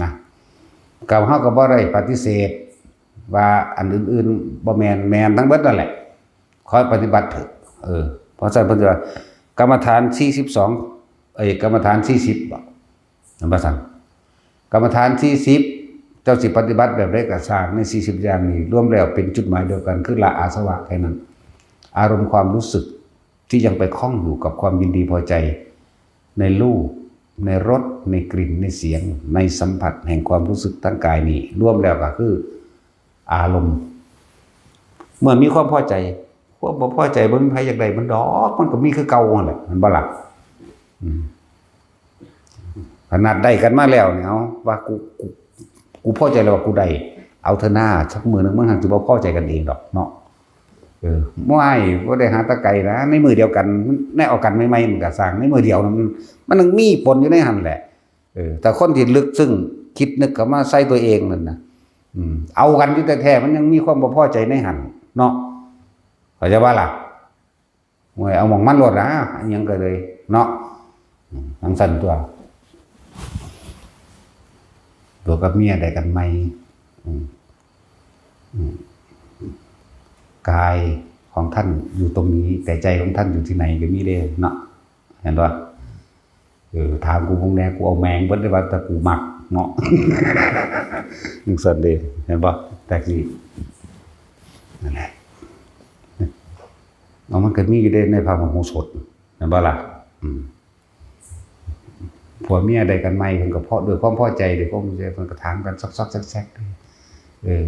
นะ กับเฮาก็บ่ได้ปฏิเสธว่าอันอื่นๆบ่แม่น แม่นทั้งเบิดนั่นแหละ ขอให้ปฏิบัติเถอะ เออ เพราะฉะนั้นเพิ่นว่ากรรมฐานสี่สิบสอง เอ้ย กรรมฐานสี่สิบบ่ นั่นว่าซั่น กรรมฐานสี่สิบ เจ้าสิปฏิบัติแบบใดก็ซ่าง ในสี่สิบอย่างนี้ รวมแล้วเป็นจุดหมายเดียวกัน คือละอาสวะแค่นั้น อารมณ์ความรู้สึกที่ยังไปคล้องอยู่กับความยินดีพอใจ ในรูป ในรส ในกลิ่น ในเสียง ในสัมผัสแห่งความรู้สึกทางกายนี้ รวมแล้วก็คืออารมณ์ เมื่อมีความพอใจ ความบ่พอใจบ่มีไผอยากได้มันดอก มันก็มีคือเก่าหั่นแหละ แม่นบ่ล่ะ อืม ขนาดได้กันมาแล้วเนี่ย เอาว่ากู กู กูพอใจแล้วว่ากูได้ เอาเถอะหน้า สักมื้อหนึ่งมันหั้นสิบ่พอใจกันเองดอกเนาะ เออ บ่อ้าย บ่ได้หาแต่ไกลนะ ในมื้อเดียวกัน ในเอากันใหม่ๆมันก็ซ่าง ในมื้อเดียวนะมัน มันยังมีปนอยู่ในหั่นแหละ เออ แต่คนที่ลึกซึ้ง คิดนึกเข้ามาใส่ตัวเองนั่นนะ อืม เอากันอยู่แท้ๆ มันยังมีความบ่พอใจในหั่นเนาะ เข้าใจบ่ล่ะ โอ้ย เอาหม่องมันโลดนะ อิหยังก็เลย เนาะ อืม จั่งซั้นตั๊ว ผัวกับเมียได้กันใหม่ อืม อืม กายของท่านอยู่ตรงนี้ แต่ใจของท่านอยู่ที่ไหนก็มีเด้เนาะ เห็นบ่ เออ ถามกูพวกแน่ กูเอาแม่งเบิดเลยว่าแต่กูมักเนาะ จั่งซั้นเด้ เห็นบ่ แต่กี้ นั่นแหละ เอามันก็มีอยู่เด้ในพระมโหสถ เห็นบ่ล่ะ อืม ผัวเมียได้กันใหม่ เพิ่นก็เพราะด้วยความพอใจ ด้วยความพอใจ เพิ่นก็ถามกันซอกๆแซกๆ เออ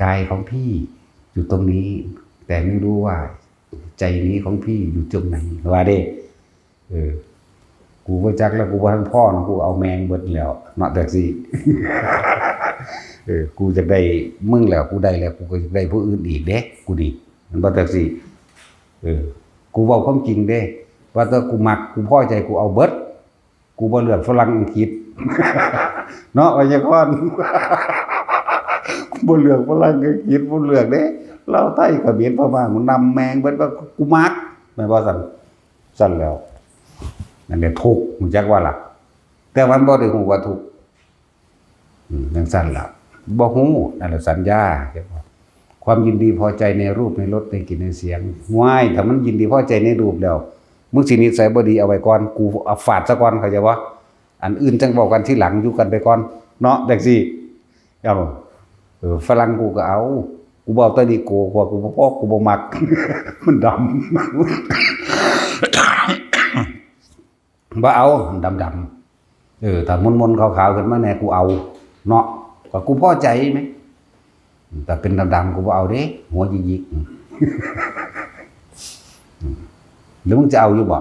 กายของพี่อยู่ตรงนี้ แต่ไม่รู้ว่าใจนี้ของพี่อยู่ตรงไหน ว่าเด้ เออ กูบ่จักแล้ว กูบ่ทันพ้อเนาะ กูเอาแม่งเบิดแล้วเนาะ จั่งซี้ เออ กูอยากได้มึงแล้ว กูได้แล้ว กูก็อยากได้ผู้อื่นอีกเด้ กูนี่ มันบ่จั่งซี้ เออ กูเว้าความจริงเด้ ว่าแต่กูมัก กูพอใจ กูเอาเบิด กูบ่เลือกฝรั่งอังกฤษ เนาะ ไวยากรณ์ กูบ่เลือกฝรั่งอังกฤษ บ่เลือกเด้ ลาว ไทย เขมร พม่า กูนำแม่งเบิด ว่ากูมัก แม่นบ่ซั่น ซั่นแล้ว นั่นแหละทุกข์ รู้จักว่าล่ะ แต่มันบ่ได้รู้ว่าทุกข์ อืม จั่งซั่นล่ะ บ่รู้ นั่นแหละสัญญา ความยินดีพอใจในรูป ในรส ในกลิ่น ในเสียง ห้วย ถ้ามันยินดีพอใจในรูปแล้ว มึงสินิสัยบ่ดีเอาไว้ก่อน กูเอาฟาดซะก่อน เข้าใจบ่ อันอื่นจั่งเว้ากันทีหลัง อยู่กันไปก่อน เนาะ จั่งซี้ เอ้า เออ ฝรั่งกูก็เอา กูบ่เอาแต่นิโก้ เพราะว่ากูบ่พอ กูบ่มัก มันดำ บ่เอา ดำๆ เออ ถ้ามนๆ ขาวๆ ขึ้นมาแหน่ กูเอา เนาะ ก็กูพอใจแหม แต่เป็นดำๆ กูบ่เอาเด้ หัวหยิกๆ อืม หรือมึงจะเอาอยู่บ่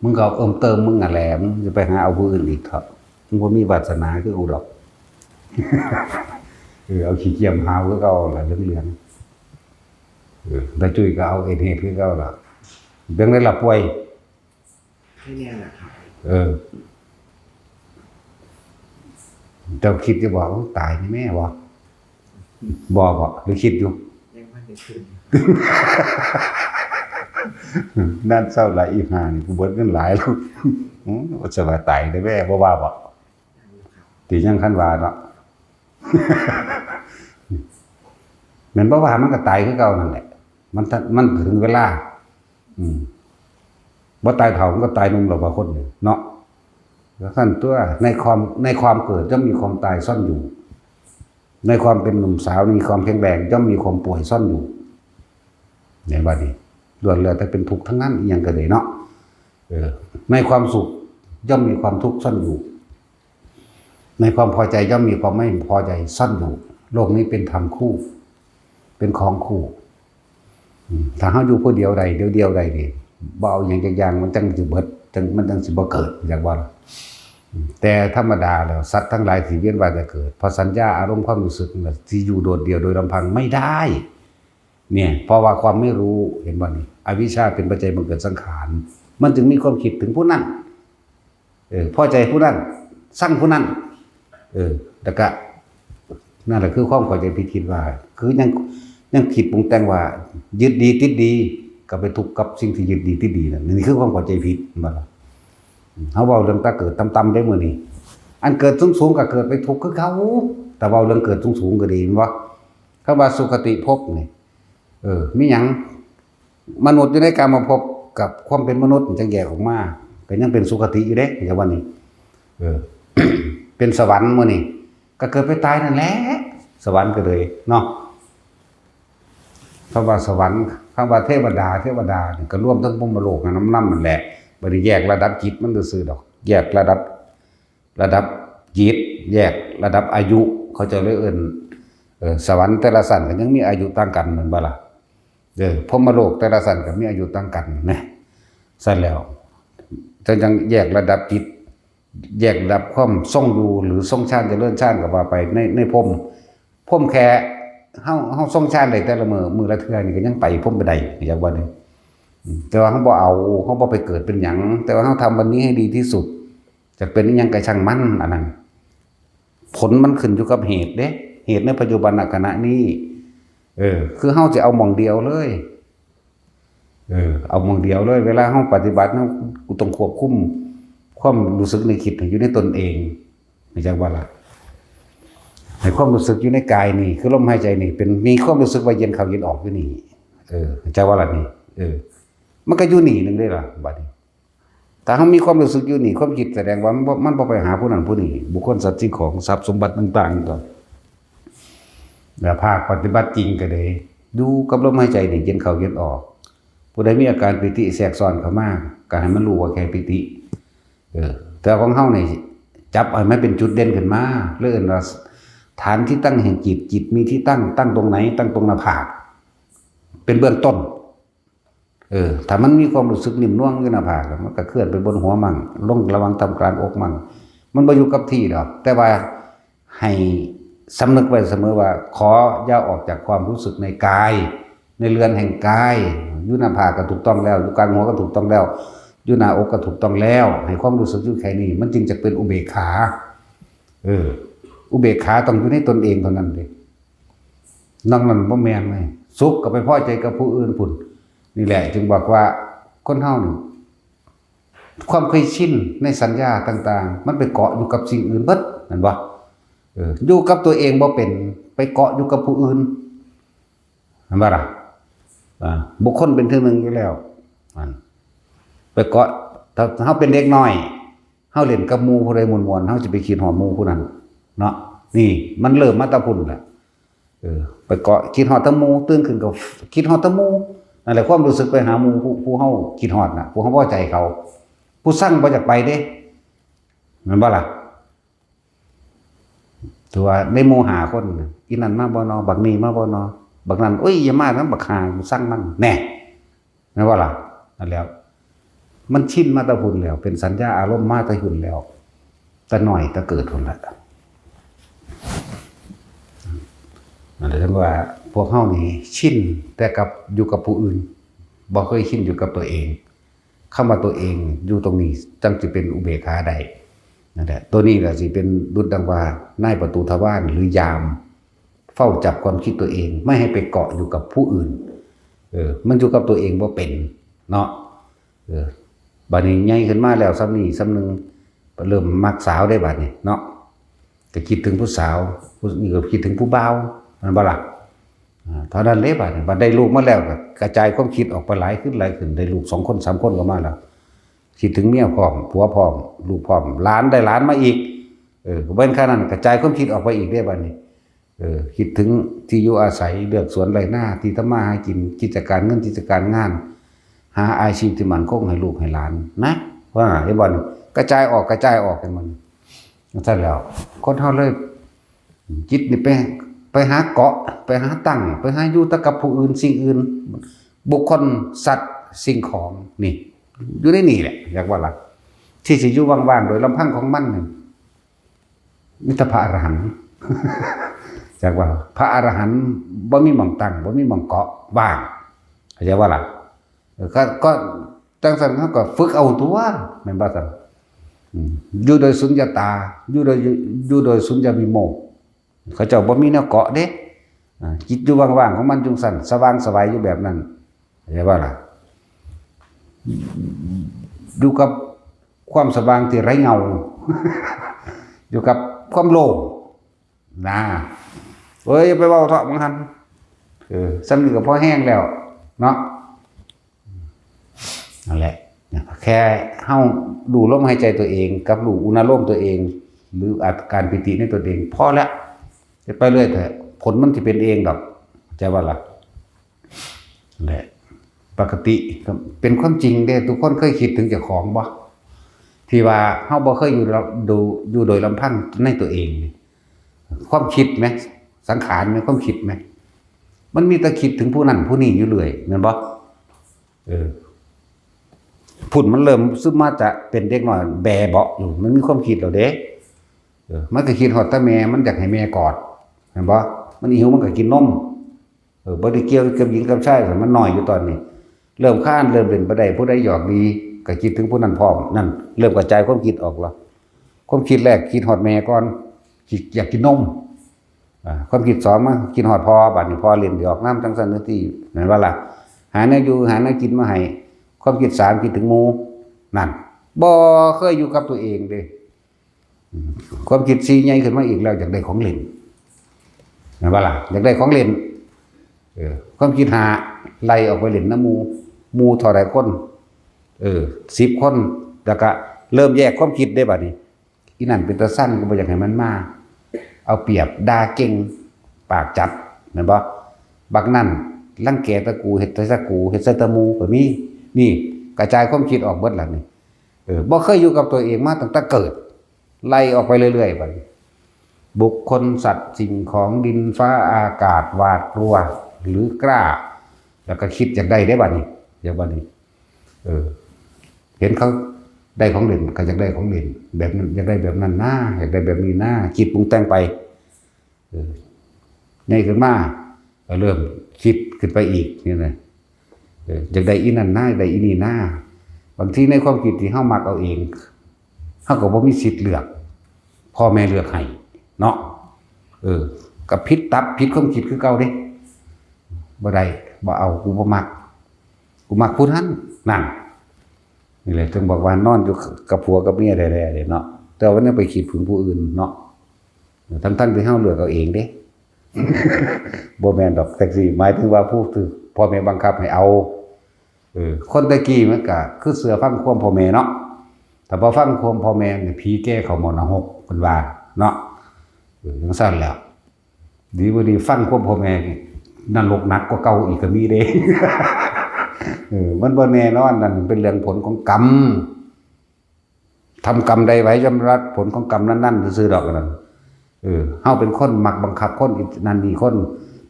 มึงก็เอาเอิมเติมมึงนั่นแหละ มึงจะไปหาเอาผู้อื่นอีกเถาะ มึงบ่มีวาสนาคือกูดอก เออ เอาขี้เกียจหาวคือเก่าล่ะ เหลืองๆ เออ ตาจุ้ยก็เอาเอดส์คือเก่าล่ะ เบิ่งได้ล่ะป่วย แค่เนี้ยแหละครับ เออ เจ้าคิดอยู่บ่ โอ้ ตายนี่แม่บ่ บ่บ่ หรือคิดอยู่ ยังไม่ได้คืน นั่นเศร้าหลาย อีห่านี่ กูเบิดเงินหลายแล้ว อืม ว่าจะว่าตายได้แม่ บ่ว่าบ่ ยังอยู่ครับ ที่ยังคันว่าเนาะ แม่นบ่ว่ามันก็ตายคือเก่านั่นแหละ มันถ้า มันถึงเวลา อืม บ่ตายเฒ่ามันก็ตายหนุ่มแล้วบางคนนี่เนาะ แล้วซั่นตัว ในความ ในความเกิดย่อมมีความตายซ่อนอยู่ ในความเป็นหนุ่มสาวมีความแข็งแรงย่อมมีความป่วยซ่อนอยู่ ในบัดนี้ ล้วนแล้วแต่เป็นทุกข์ทั้งนั้น อีหยังก็ได้เนาะ เออ ในความสุขย่อมมีความทุกข์ซ่อนอยู่ ในความพอใจย่อมมีความไม่พอใจซ่อนอยู่ โลกนี้เป็นธรรมคู่ เป็นของคู่ อืม ถ้าเฮาอยู่ผู้เดียวใด เดียวๆ ใดนี่ บ่เอาหยังจักอย่าง มันจั่งสิเบิด จั่ง มันจั่งสิบ่เกิด อยากว่าล่ะ อืม แต่ธรรมดาแล้ว สัตว์ทั้งหลายที่เวียนว่ายแต่เกิด เพราะสัญญาอารมณ์ความรู้สึกนั่นแหละ ที่อยู่โดดเดี่ยวโดยลำพังไม่ได้ เนี่ย เพราะว่าความไม่รู้ เห็นบ่นี่ อวิชชาเป็นปัจจัยบังเกิดสังขาร มันจึงมีความคิดถึงผู้นั้น เออ พอใจผู้นั้น ซังผู้นั้น เออ แล้วก็ นั่นแหละคือความเข้าใจผิด คิดว่า คือยัง ยังคิดปรุงแต่งว่า ยึดดีติดดี ก็ไปทุกข์กับสิ่งที่ยึดดีติดดีนั่น นี่คือความเข้าใจผิด เห็นบ่ล่ะ อืม เฮาเว้าเรื่องตาเกิดต่ำๆ ได้มื้อนี้ อันเกิดสูงๆ ก็เกิดไปทุกข์คือเก่า แต่เว้าเรื่องเกิดสูงๆ ก็ดี เห็นบ่ คำว่าสุคติภพนี่ เออ มีหยัง มนุษย์อยู่ในกามภพกับความเป็นมนุษย์มันจั่งแยกออกมา ก็ยังเป็นสุคติอยู่เด้ อย่าว่านี่ เออ เป็นสวรรค์มื้อนี้ ก็เกิดไปตายนั่นแหละ สวรรค์ก็เลยเนาะ คำว่าสวรรค์ คำว่าเทวดา เทวดานี่ก็รวมทั้งพรหมโลกนำ นำนั่นแหละ บ่ได้แยกระดับจิตมันซื่อๆ ดอก แยกระดับ ระดับจิต แยกระดับอายุ เขาเจ้าเลยเอิ้น เออ สวรรค์แต่ละชั้นก็ยังมีอายุต่างกัน แม่นบ่ล่ะ เออ พรหมโลกแต่ละชั้นก็มีอายุต่างกันนะ ซั่นแล้ว แต่ยังแยกระดับจิต แยกระดับความทรงอยู่ หรือทรงฌาน เจริญฌาน ก็ว่าไป ใน ในพรหม พรหมแค่ เฮา เฮาทรงฌานได้แต่ละมื้อ มื้อละเทื่อนี่ก็ยังไปพรหมบ่ได้ อยากว่านี่ อืม แต่ว่าเฮาบ่เอา เฮาบ่ไปเกิดเป็นหยัง แต่ว่าเฮาทำวันนี้ให้ดีที่สุด จะเป็นอิหยังก็ช่างมัน อันนั้น ผลมันขึ้นอยู่กับเหตุเด้ เหตุในปัจจุบันขณะนี้ เออ คือเฮาสิเอาหม่องเดียวเลย เออ เอาหม่องเดียวเลย เวลาเฮาปฏิบัติ เฮา กูต้องควบคุมความรู้สึกนึกคิดให้อยู่ในตนเอง รู้จักบ่ล่ะ ให้ความรู้สึกอยู่ในกายนี่ คือลมหายใจนี่ เป็น มีความรู้สึกว่าเย็นเข้าเย็นออกอยู่นี่ เออ รู้จักบ่ล่ะนี่ เออ มันก็อยู่นี่หนึ่งเด้ล่ะ บัดนี้ ถ้าเฮามีความรู้สึกอยู่นี่ ความคิดแสดงว่ามันบ่ มันบ่ไปหาผู้นั้นผู้นี้ บุคคล สัตว์ สิ่งของ ทรัพย์สมบัติต่างๆ ก็ แล้วภาคปฏิบัติจริงก็ได้ อยู่กับลมหายใจนี่ เย็นเข้าเย็นออก ผู้ใดมีอาการปีติแทรกซ้อนเข้ามา ก็ให้มันรู้ว่าแค่ปีติ เออ แต่ของเฮานี่ จับเอาให้มันเป็นจุดเด่นขึ้นมา หรือเอิ้นว่า ฐานที่ตั้งแห่งจิต จิตมีที่ตั้ง ตั้งตรงไหน ตั้งตรงหน้าผาก เป็นเบื้องต้น เออ ถ้ามันมีความรู้สึกนิ่มนวลอยู่หน้าผาก มันก็เคลื่อนไปบนหัวมั่ง ลงระหว่างท่ามกลางอกมั่ง มันบ่อยู่กับที่ดอก แต่ว่าให้สำนึกไว้เสมอว่า ขออย่าออกจากความรู้สึกในกาย ในเรือนแห่งกาย อยู่หน้าผากก็ถูกต้องแล้ว อยู่กลางหัวก็ถูกต้องแล้ว อยู่หน้าอกก็ถูกต้องแล้ว ให้ความรู้สึกอยู่แค่นี้ มันจึงจะเป็นอุเบกขา เออ อุเบกขาต้องอยู่ในตนเองเท่านั้นเด้ นอกนั้นบ่แม่นเลย สุขก็ไปพอใจกับผู้อื่นพุ้น นี่แหละ จึงบอกว่าคนเฮานี่ ความเคยชินในสัญญาต่างๆ มันไปเกาะอยู่กับสิ่งอื่นเบิด แม่นบ่ เออ อยู่กับตัวเองบ่เป็น ไปเกาะอยู่กับผู้อื่น แม่นบ่ล่ะ อ่า บุคคลเป็นที่หนึ่งอยู่แล้ว อัน ไปเกาะ ถ้าเฮาเป็นเด็กน้อย เฮาเล่นกับหมู่ผู้ใดม่วนๆ เฮาสิไปคิดฮอดหมู่ผู้นั้น เนาะ นี่มันเริ่มมาแต่พุ้นแหละ เออ ไปเกาะคิดฮอดแต่หมู่ ตื่นขึ้นก็คิดฮอดแต่หมู่ นั่นแหละ ความรู้สึกไปหาหมู่ผู้ ผู้เฮาคิดฮอดน่ะ ผู้เฮาพอใจเขา ผู้ซังบ่อยากไปเด้ แม่นบ่ล่ะ ถือว่าในหมู่ห้าคนน่ะ อีนั่นมาบ่นอ บักนี่มาบ่นอ บักนั่น โอ้ย อย่ามานำบักห่า ซังมัน แน่ แม่นบ่ล่ะ นั่นแหล้ว มันชินมาแต่พุ้นแล้ว เป็นสัญญาอารมณ์มาแต่พุ้นแล้ว แต่น้อยแต่เกิดพุ้นละ นั่นแหละ ถึงว่าพวกเฮานี่ชินแต่กับ อยู่กับผู้อื่น บ่เคยชินอยู่กับตัวเอง คำว่าตัวเองอยู่ตรงนี้ จั่งสิเป็นอุเบกขาได้ นั่นแหละ ตัวนี้ก็สิเป็นดุจดังว่า นายประตูทวาร หรือยาม เฝ้าจับความคิดตัวเอง ไม่ให้ไปเกาะอยู่กับผู้อื่น เออ มันอยู่กับตัวเองบ่เป็น เนาะ เออ บัดนี้ใหญ่ขึ้นมาแล้ว ส่ำนี้ส่ำหนึ่ง เริ่มมักสาวได้บัดนี้เนาะ ก็คิดถึงผู้สาว ผู้นี้ก็คิดถึงผู้บ่าว แม่นบ่ล่ะ อ่า เท่านั้นเลยบัดนี้ บัดได้ลูกมาแล้วก็กระจายความคิดออกไปหลายขึ้นหลายขึ้น ได้ลูกสองคนสามคนก็มาแล้ว คิดถึงเมียพร้อม ผัวพร้อม ลูกพร้อม หลาน ได้หลานมาอีก เออ ก็บ่แม่นแค่นั้น กระจายความคิดออกไปอีกเด้บัดนี้ เออ คิดถึงที่อยู่อาศัย เลือกสวนไร่นา ที่ทำมาหากิน กิจการเงิน กิจการงาน หาอาชีพที่มั่นคงให้ลูกให้หลานนะ ว่า เห็นบ่นี่ กระจายออก กระจายออก เห็นบ่นี่ ซั่นแล้ว คนเฮาเลย จิตนี่ไป ไปหาเกาะ ไปหาตั้ง ไปหาอยู่แต่กับผู้อื่น สิ่งอื่น บุคคล สัตว์ สิ่งของ นี่ อยู่ในนี่แหละ อยากว่าล่ะ ที่สิอยู่ว่างๆ โดยลำพังของมันนี่ มีแต่พระอรหันต์ จักว่า พระอรหันต์บ่มีหม่องตั้ง บ่มีหม่องเกาะ ว่าง เข้าใจบ่ล่ะ เออ ก็ ก็จั่งซั่น เฮาก็ฝึกเอาตัว แม่นบ่ซั่น อืม อยู่โดยสุญญตา อยู่โดย อยู่โดยสุญญวิโมกข์ เขาเจ้าบ่มีแนวเกาะเด้ อ่า จิตอยู่ว่างๆ ของมันจั่งซั่น สว่างไสวอยู่แบบนั้น เข้าใจบ่ล่ะ อยู่กับความสว่างที่ไร้เงา อยู่กับความโล่ง นะ เอ้ย อย่าไปเว้าเถาะ บางหัน เออ ส่ำนี้ก็พอแฮงแล้ว เนาะ นั่นแหละ แค่เฮารู้ลมหายใจตัวเอง กับรู้อุณาโลมตัวเอง หรืออาการปีติในตัวเอง พอแล้ว จะไปเรื่อยเถอะ ผลมันสิเป็นเองดอก เข้าใจบ่ล่ะ นั่นแหละ ปกติก็เป็นความจริงเด้ ทุกคนเคยคิดถึงเจ้าของบ่ ที่ว่าเฮาบ่เคยอยู่ อยู่ อยู่โดยลำพังในตัวเองนี่ ความคิดไหม สังขารไหม ความคิดไหม มันมีแต่คิดถึงผู้นั้นผู้นี้อยู่เรื่อย แม่นบ่ เออ พุ้นมันเริ่มซึมมาจะเป็นเด็กน้อยแบเบาะอยู่ มันมีความคิดแล้วเด้ เออ มันก็คิดฮอดแต่แม่ มันอยากให้แม่กอด แม่นบ่ มันหิวมันก็กินนม เออ บ่ได้เกี่ยวกับหญิงกับชาย มันน้อยอยู่ตอนนี้ เริ่มคลาน เริ่มเล่นบ่ได้ ผู้ใดหยอกดี ก็คิดถึงผู้นั้นพร้อม นั่น เริ่มกระจายความคิดออกแล้ว ความคิดแรกคิดฮอดแม่ก่อน คิดอยากกินนม อ่า ความคิดสองมาคิดฮอดพ่อ บัดนี้พ่อเล่นหยอกนำจั่งซั่นจั่งซี้ แม่นบ่ล่ะ หาแนวอยู่ หาแนวกินมาให้ ความคิดสามคิดถึงหมู่ นั่น บ่เคยอยู่กับตัวเองเด้ อืม ความคิดสี่ใหญ่ขึ้นมาอีกแล้ว อยากได้ของเล่น แม่นบ่ล่ะ อยากได้ของเล่น เออ ความคิดห้า ไล่ออกไปเล่นนำหมู่ หมู่เท่าใดคน เออ สิบคน แล้วก็เริ่มแยกความคิดเด้บัดนี้ อีนั่นเป็นตาซัง ก็บ่อยากให้มันมา เอาเปรียบ ด่าเก่ง ปากจัด แม่นบ่ บักนั่นรังแกแต่กู เฮ็ดแต่กู เฮ็ดใส่แต่หมู่ก็มี นี่ กระจายความคิดออกเบิดแล้วนี่ เออ บ่เคยอยู่กับตัวเองมาตั้งแต่เกิด ไล่ออกไปเรื่อยๆ บัดนี้ บุคคลสัตว์สิ่งของดินฟ้าอากาศหวาดกลัว หรือกล้า แล้วก็คิดอยากได้ได้บัดนี้ อยากบัดนี้ เออ เห็นเขาได้ของเล่นก็อยากได้ของเล่น แบบนั้นอยากได้แบบนั้นนะ อยากได้แบบนี้นะ คิดปรุงแต่งไป เออ ใหญ่ขึ้นมาก็เริ่มคิดขึ้นไปอีกนี่นะ เออ อยากได้อีนั่นนะ อยากได้อีนี่นะ บางทีในความคิดที่เฮามักเอาเอง เฮาก็บ่มีสิทธิ์เลือก พ่อแม่เลือกให้เนาะ เออ ก็ผิดตับผิดความคิดคือเก่าเด้ บ่ได้ บ่เอา กูบ่มัก กูมักผู้นั้น นั่น นี่แหละ ถึงบอกว่านอนอยู่กับผัวกับเมียแท้ๆเด้เนาะ แต่ว่ามันยังไปคิดถึงผู้อื่นเนาะ ทั้งๆที่เฮาเลือกเอาเองเด้ บ่แม่นดอก แต่สิหมายถึงว่าผู้ถืกพ่อแม่บังคับให้เอา เออ คนแต่กี้มันก็คือเชื่อฟังความพ่อแม่เนาะ ถ้าบ่ฟังความพ่อแม่นี่ผีแก่เข้ามรณะหก เพิ่นว่าเนาะ เออ จั่งซั้นแหล้ว ดีบ่ดีฟังความพ่อแม่นี่ นรกหนักกว่าเก่าอีกก็มีเด้ เออ มันบ่แน่นอน นั่นเป็นเรื่องผลของกรรม ทำกรรมใดไว้ย่อมรับผลของกรรมนั้นๆซื่อๆดอกนั่น เออ เฮาเป็นคนมักบังคับคนอีกนั่นนี่คน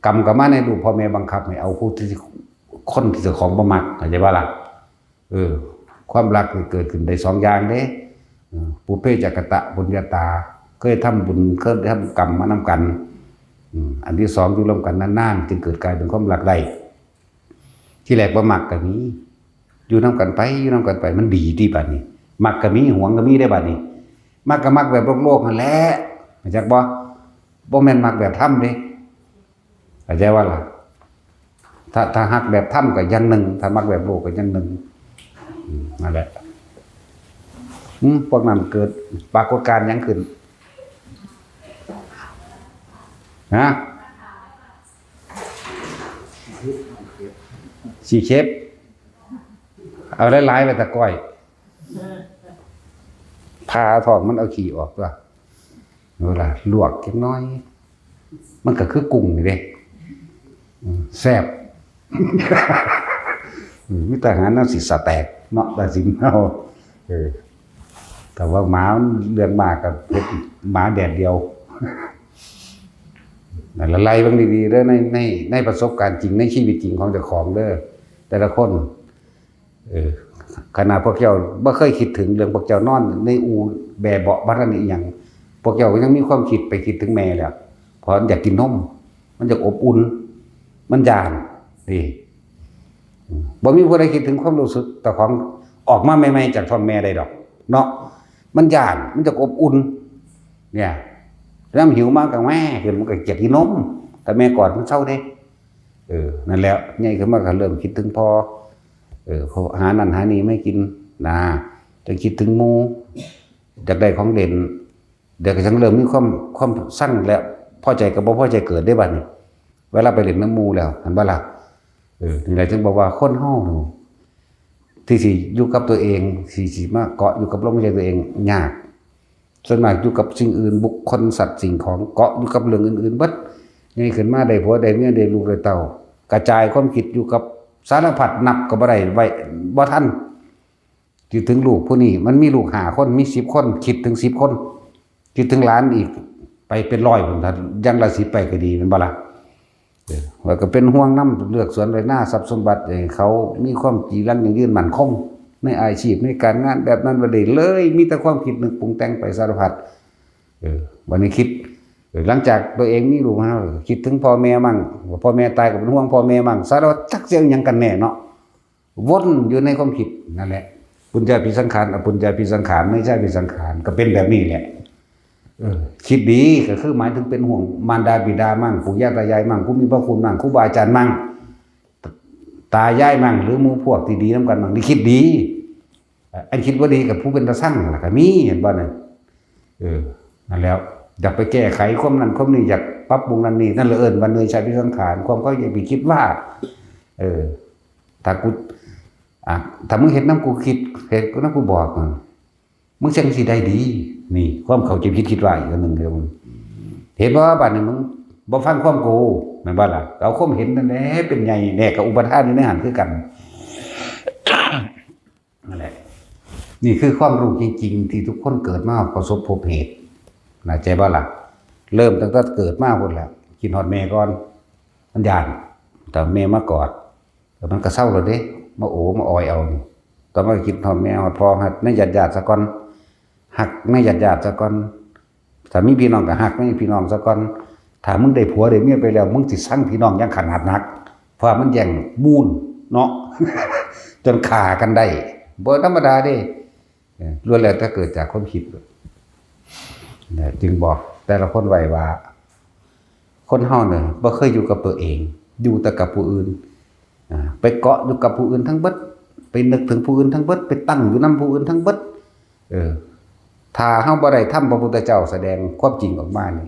กรรมก็มาในรูปพ่อแม่บังคับให้เอาผู้ที่ คนที่เจ้าของบ่มัก เข้าใจบ่ล่ะ เออ ความรักนี่เกิดขึ้นได้สองอย่างเด้ เออ ปุพเพจกตปุญญาตา เคยทำบุญ เคยทำกรรมมานำกัน อืม อันที่สองอยู่ร่วมกันนานๆ จึงเกิดกลายเป็นความรักได้ ที่แรกบ่มักก็มี อยู่นำกันไป อยู่นำกันไป มันดีติบัดนี้ มักก็มี หวงก็มีได้บัดนี้ มักก็มักแบบโลกๆนั่นแหละ เข้าใจบ่ บ่แม่นมักแบบธรรมเด้ เข้าใจบ่ล่ะ ถ้า ถ้าฮักแบบธรรมก็อย่างหนึ่ง ถ้ามักแบบโลกก็อย่างหนึ่ง อืม นั่นแหละ อืม พวกนั้นเกิดปรากฏการณ์หยังขึ้น ฮะ ขี้เข็บ เอาหลายๆไปตะก้อย ผ่าท้องมันเอาขี้ออกตัว เวลาลวกจักหน่อย มันก็คือกุ้งนี่เด้ อืม แซ่บ อืม มีแต่อาหารแนวสิสะแตกเนาะ แต่สิเฮา เออ แต่ว่าหมามันเรื่องมากกับเฮ็ดหมาแดดเดียว นั่นละ ไล่เบิ่งดีๆเด้อ ใน ใน ในประสบการณ์จริง ในชีวิตจริงของเจ้าของเด้อ แต่ละคน เออ ขนาดพวกเจ้าบ่เคยคิดถึงเรื่องพวกเจ้านอนในอู่แบเบาะบ่ทันอิหยัง พวกเจ้าก็ยังมีความคิดไปคิดถึงแม่แล้ว เพราะมันอยากกินนม มันอยากอบอุ่น มันย้าน นี่ อืม บ่มีผู้ใดคิดถึงความรู้สึกเจ้าของออกมาใหม่ๆจากท้องแม่ได้ดอก เนาะ มันย้าน มันอยากอบอุ่น เนี่ย แล้วมันหิวมากก็แม่ขึ้น มันก็อยากกินนม แต่แม่กอดมันเซาเด้ เออ นั่นแหละ ใหญ่ขึ้นมาก็เริ่มคิดถึงพ่อ เออ พ่อหานั่นหานี่มาให้กิน นะ จั่งคิดถึงหมู่ อยากได้ของเล่น เดี๋ยวก็จั่งเริ่มมีความ ความซังแล้ว พอใจกับบ่พอใจเกิดได้บัดนี้ เวลาไปเล่นนำหมู่แล้ว หันบ่ล่ะ เออ นี่แหละจึงบอกว่าคนเฮานี่ ที่สิอยู่กับตัวเอง ที่สิมาเกาะอยู่กับลมหายใจตัวเอง ยาก ส่วนมากอยู่กับสิ่งอื่น บุคคล สัตว์ สิ่งของ เกาะอยู่กับเรื่องอื่นๆเบิด ใหญ่ขึ้นมาได้ผัวได้เมียได้ลูกได้เต้า กระจายความคิดอยู่กับสารพัด นับก็บ่ได้ ไว้บ่ทัน คิดถึงลูกผู้นี้ มันมีลูกห้าคน มีสิบคน คิดถึงสิบคน คิดถึงหลานอีก ไปเป็นร้อยพุ้น ถ้าอย่างละสิบไปก็ดี แม่นบ่ล่ะ เออ แล้วก็เป็นห่วงนำ เลือกสวนไร่นาทรัพย์สมบัติให้เขามีความจีรังยั่งยืนมั่นคง ในอาชีพ ในการงานแบบนั้นบ่ได้เลย มีแต่ความคิดนึกปรุงแต่งไปสารพัด เออ บัดนี้คิด เออ หลังจากตัวเองมีลูกมาแล้ว คิดถึงพ่อแม่มั่ง พ่อแม่ตายก็เป็นห่วงพ่อแม่มั่ง สารพัด จักสิเอาหยังกันแน่เนาะ วนอยู่ในความคิดนั่นแหละ ปุญญาภิสังขาร อปุญญาภิสังขาร เนชาภิสังขาร ก็เป็นแบบนี้แหละ เออ คิดดีก็คือหมายถึงเป็นห่วงมารดาบิดามั่ง ปู่ย่าตายายมั่ง ผู้มีพระคุณมั่ง ครูบาอาจารย์มั่ง ตายายมั่ง หรือหมู่พวกที่ดีนำกันมั่ง นี่คิดดี อันคิดบ่ดีกับผู้เป็นตาซังล่ะก็มี เห็นบ่นั่น เออ นั่นแล้ว อยากไปแก้ไขความนั้นความนี้ อยากปรับปรุงนั่นนี่ นั่นแหละเอิ้นว่าเนชาภิสังขาร ความเขาอย่าไปคิดว่า เออ ถ้ากู อ่ะ ถ้ามึงเฮ็ดนำกูคิด เฮ็ดนำกูบอก มึงจั่งสิได้ดี นี่ ความเข้าใจผิดคิดว่าอีกอันหนึ่งเด้อมึง เห็นบ่ บัดนี้มึงบ่ฟังความกู แม่นบ่ล่ะ เอาความเห็นนั่นแหละเป็นใหญ่ แน่ก็อุปาทานอยู่ในหั้นคือกัน นั่นแหละ นี่คือความรู้จริงๆที่ทุกคนเกิดมาประสบพบเหตุ เข้าใจบ่ล่ะ เริ่มตั้งแต่เกิดมาพุ้นแหละ คิดฮอดแม่ก่อน มันย้าน แต่แม่มากอด แล้วมันก็เซาแล้วเด้ มาโอมาออยเอานี่ ต่อมาก็คิดฮอดแม่ฮอดพ่อ ฮักในญาติๆ ซะก่อน ฮักในญาติๆ ซะก่อน ถ้ามีพี่น้องก็ฮักในพี่น้องซะก่อน ถ้ามึงได้ผัวได้เมียไปแล้ว มึงสิซังพี่น้องอย่างขนาดนัก เพราะมันแย่งมูลเนาะ จนฆ่ากันได้ บ่ธรรมดาเด้ เออ ล้วนแล้วแต่เกิดจากความคิด เนี่ย จึงบอกแต่ละคนไว้ว่า คนเฮาเนี่ยบ่เคยอยู่กับตัวเอง อยู่แต่กับผู้อื่น อ่า ไปเกาะอยู่กับผู้อื่นทั้งเบิด ไปนึกถึงผู้อื่นทั้งเบิด ไปตั้งอยู่นำผู้อื่นทั้งเบิด เออ ถ้าเฮาบ่ได้ธรรมพระพุทธเจ้าแสดงความจริงออกมานี่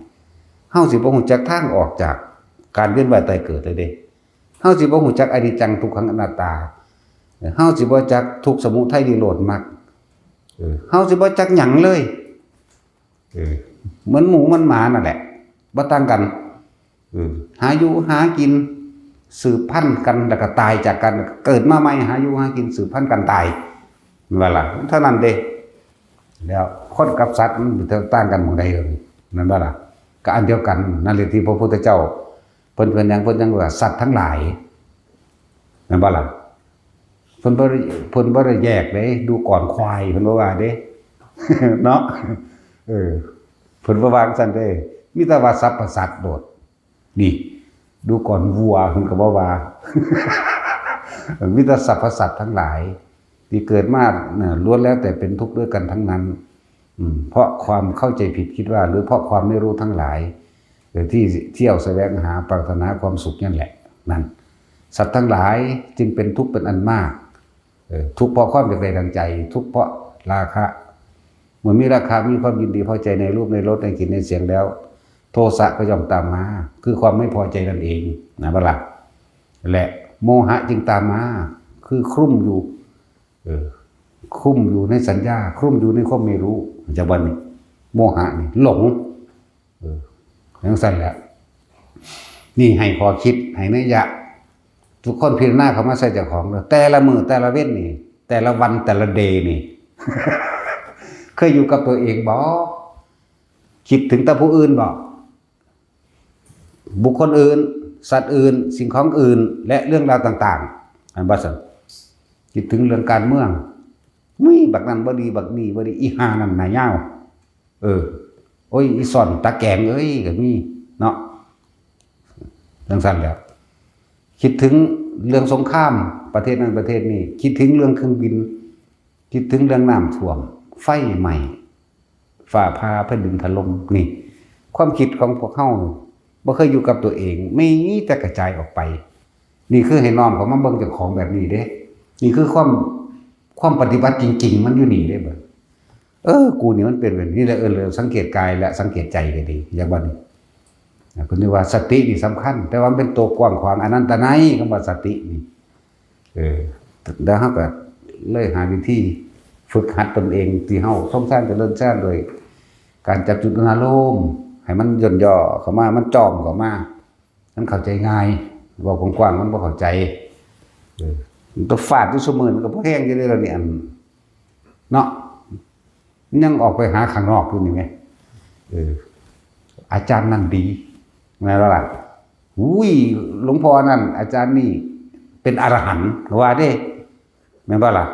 เฮาสิบ่ฮู้จักทางออกจากการเวียนว่ายตายเกิดเลยเด้ เฮาสิบ่ฮู้จักอนิจจังทุกขังอนัตตา เออ เฮาสิบ่จักทุกข์สมุทัยนิโรธมรรค เออ เฮาสิบ่จักหยังเลย เออ เหมือนหมูเหมือนหมานั่นแหละ บ่ต่างกัน เออ หาอยู่หากิน สืบพันธุ์กัน แล้วก็ตายจากกัน เกิดมาใหม่ หาอยู่หากิน สืบพันธุ์กันตาย แม่นบ่ล่ะ เท่านั้นเด้ แล้วคนกับสัตว์มันต่างกันหม่องใด แม่นบ่ล่ะ ก็อันเดียวกัน นั่นแหละที่พระพุทธเจ้า เพิ่น เพิ่นยัง เพิ่นยังว่าสัตว์ทั้งหลาย แม่นบ่ล่ะ เพิ่นบ่ได้ เพิ่นบ่ได้แยกเด้ ดูก่อนควาย เพิ่นบ่ว่าเด้ เนาะ เออ เพิ่นบ่ว่าจั่งซั้นเด้ มีแต่ว่าสรรพสัตว์โลด นี่ ดูก่อนวัว เพิ่นก็บ่ว่า มีแต่สรรพสัตว์ทั้งหลาย ที่เกิดมาน่ะ ล้วนแล้วแต่เป็นทุกข์ด้วยกันทั้งนั้น อืม เพราะความเข้าใจผิดคิดว่า หรือเพราะความไม่รู้ทั้งหลาย เออ ที่เที่ยวแสวงหาปรารถนาความสุขนั่นแหละ นั่น สัตว์ทั้งหลายจึงเป็นทุกข์เป็นอันมาก เออ ทุกข์เพราะความอยากได้ดังใจ ทุกข์เพราะราคะ เมื่อมีราคะ มีความยินดีพอใจในรูป ในรส ในกลิ่น ในเสียงแล้ว โทสะก็ย่อมตามมา คือความไม่พอใจนั่นเอง นะบ่ล่ะ และโมหะจึงตามมา คือคลุ้มอยู่ เออ คลุ้มอยู่ในสัญญา คลุ้มอยู่ในความไม่รู้ จากวันนี้ โมหะนี่หลง เออ จั่งซั้นแหละ นี่ให้ข้อคิด ให้นัยยะ ทุกคนพิจารณาเข้ามาใส่เจ้าของเด้อ แต่ละมื้อแต่ละเว็นนี่ แต่ละวันแต่ละเดย์นี่ เคยอยู่กับตัวเองบ่ คิดถึงแต่ผู้อื่นบ่ บุคคลอื่น สัตว์อื่น สิ่งของอื่น และเรื่องราวต่างๆ อันบ่ซั่น คิดถึงเรื่องการเมือง อุ้ย บักนั่นบ่ดี บักนี่บ่ดี อีห่านั่นหน้ายาว เออ โอ้ย อีซ่อนตาแกงเอ้ย ก็มีเนาะ จั่งซั้นแหล้ว คิดถึงเรื่องสงคราม ประเทศนั้นประเทศนี้ คิดถึงเรื่องเครื่องบิน คิดถึงเรื่องน้ำท่วม ไฟไหม้ ฟ้าผ่า แผ่นดินถล่ม นี่ ความคิดของพวกเฮาบ่เคยอยู่กับตัวเอง มีแต่กระจายออกไป นี่คือให้น้อมเข้ามาเบิ่งเจ้าของแบบนี้เด้ นี่คือความ ความปฏิบัติจริงๆ มันอยู่นี่เด้เบิ่ง เออ กูนี่มันเป็นแบบนี้แหละ เออ เริ่มสังเกตกายและสังเกตใจก็ดี อย่างบัดนี้ นะ เพิ่นเรียกว่าสตินี่สำคัญ แต่ว่ามันเป็นตัวกว้างขวางอนันตนัย คำว่าสตินี่ เออ แล้วเฮาก็เลยหาวิธีฝึกหัดตนเอง ที่เฮาสมฌานเจริญฌานโดยการจับจุดอารมณ์ ให้มันย่นย่อเข้ามา มันจ่อมเข้ามา มันเข้าใจง่าย เว้ากว้างๆ มันบ่เข้าใจ เออ มันต้องฟาดอยู่ซุมื้อ มันก็บ่แฮงอยู่เด้ล่ะนี่ อัน เนาะ มันยังออกไปหาข้างนอกอยู่นี่ไง เออ อาจารย์นั่นดี แม่นบ่ล่ะ อุ้ย หลวงพ่อนั่น อาจารย์นี่เป็นอรหันต์ ว่าเด้ แม่นบ่ล่ะ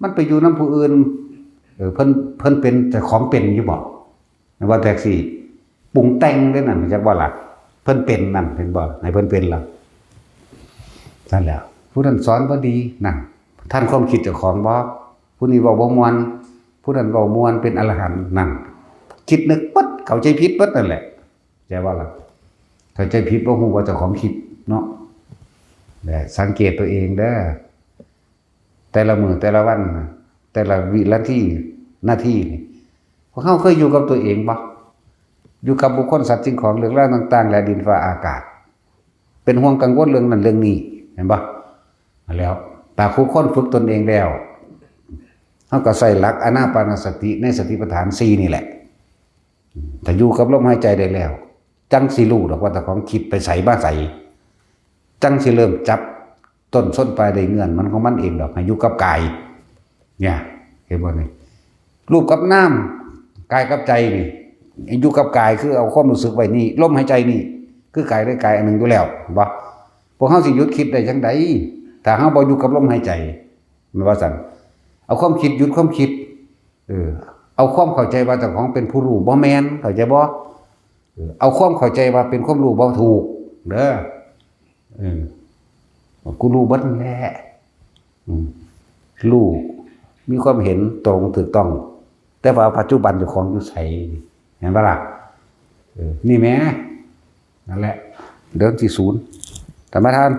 มันไปอยู่นำผู้อื่น เออ เพิ่น เพิ่นเป็นเจ้าของเป็นอยู่บ่ แม่นบ่ แท็กซี่ ปรุงแต่งเด้นั่น จักบ่ล่ะ เพิ่นเป็นนั่น เห็นบ่ ให้เพิ่นเป็นล่ะ นั่นแหละ ผู้นั้นสอนบ่ดี นั่น ทันความคิดเจ้าของบ่ ผู้นี้เว้าบ่ม่วน ผู้นั้นเว้าม่วน เป็นอรหันต์ นั่น คิดนึกเบิด เข้าใจผิดเบิดนั่นแหละ ใช่บ่ล่ะ เข้าใจผิด บ่ฮู้ว่าเจ้าของคิดเนาะ และสังเกตตัวเองเด้อ แต่ละมื้อแต่ละวันน่ะ แต่ละวินาที นาทีนี่ พวกเฮาเคยอยู่กับตัวเองบ่ อยู่กับบุคคล สัตว์ สิ่งของ เรื่องราวต่างๆ และดินฟ้าอากาศ เป็นห่วงกังวลเรื่องนั้นเรื่องนี้ เห็นบ่ แล้ว ถ้าคู่คนฝึกตนเองแล้ว เฮาก็ใช้หลักอานาปานสติในสติปัฏฐานสี่นี่แหละ ถ้าอยู่กับลมหายใจได้แล้ว จั่งสิรู้ดอกว่าเจ้าของคิดไปไสมาไส จั่งสิเริ่มจับต้นส้นปลายได้เงื่อนมันของมันเองดอก ให้อยู่กับกาย เนี่ย เห็นบ่นี่ รูปกับนาม กายกับใจนี่ อยู่กับกายคือเอาความรู้สึกไว้นี่ ลมหายใจนี่ คือกายได้กายอันหนึ่งอยู่แล้ว เห็นบ่ พวกเฮาสิหยุดคิดได้จังใด ถ้าเฮาบ่อยู่กับลมหายใจ แม่นว่าซั่น เอาความคิดหยุดความคิด เออ เอาความเข้าใจว่าเจ้าของเป็นผู้รู้ บ่แม่น เข้าใจบ่ เออ เอาความเข้าใจว่าเป็นความรู้ บ่ถูก เด้อ เออ กูรู้เบิดนั่นแหละ อืม รู้ มีความเห็นตรงถูกต้อง แต่ว่าปัจจุบันเจ้าของอยู่ไส เห็นปะล่ะ เออ นี่แหม นั่นแหละ เดี๋ยวสิศูนย์ ท่านประธาน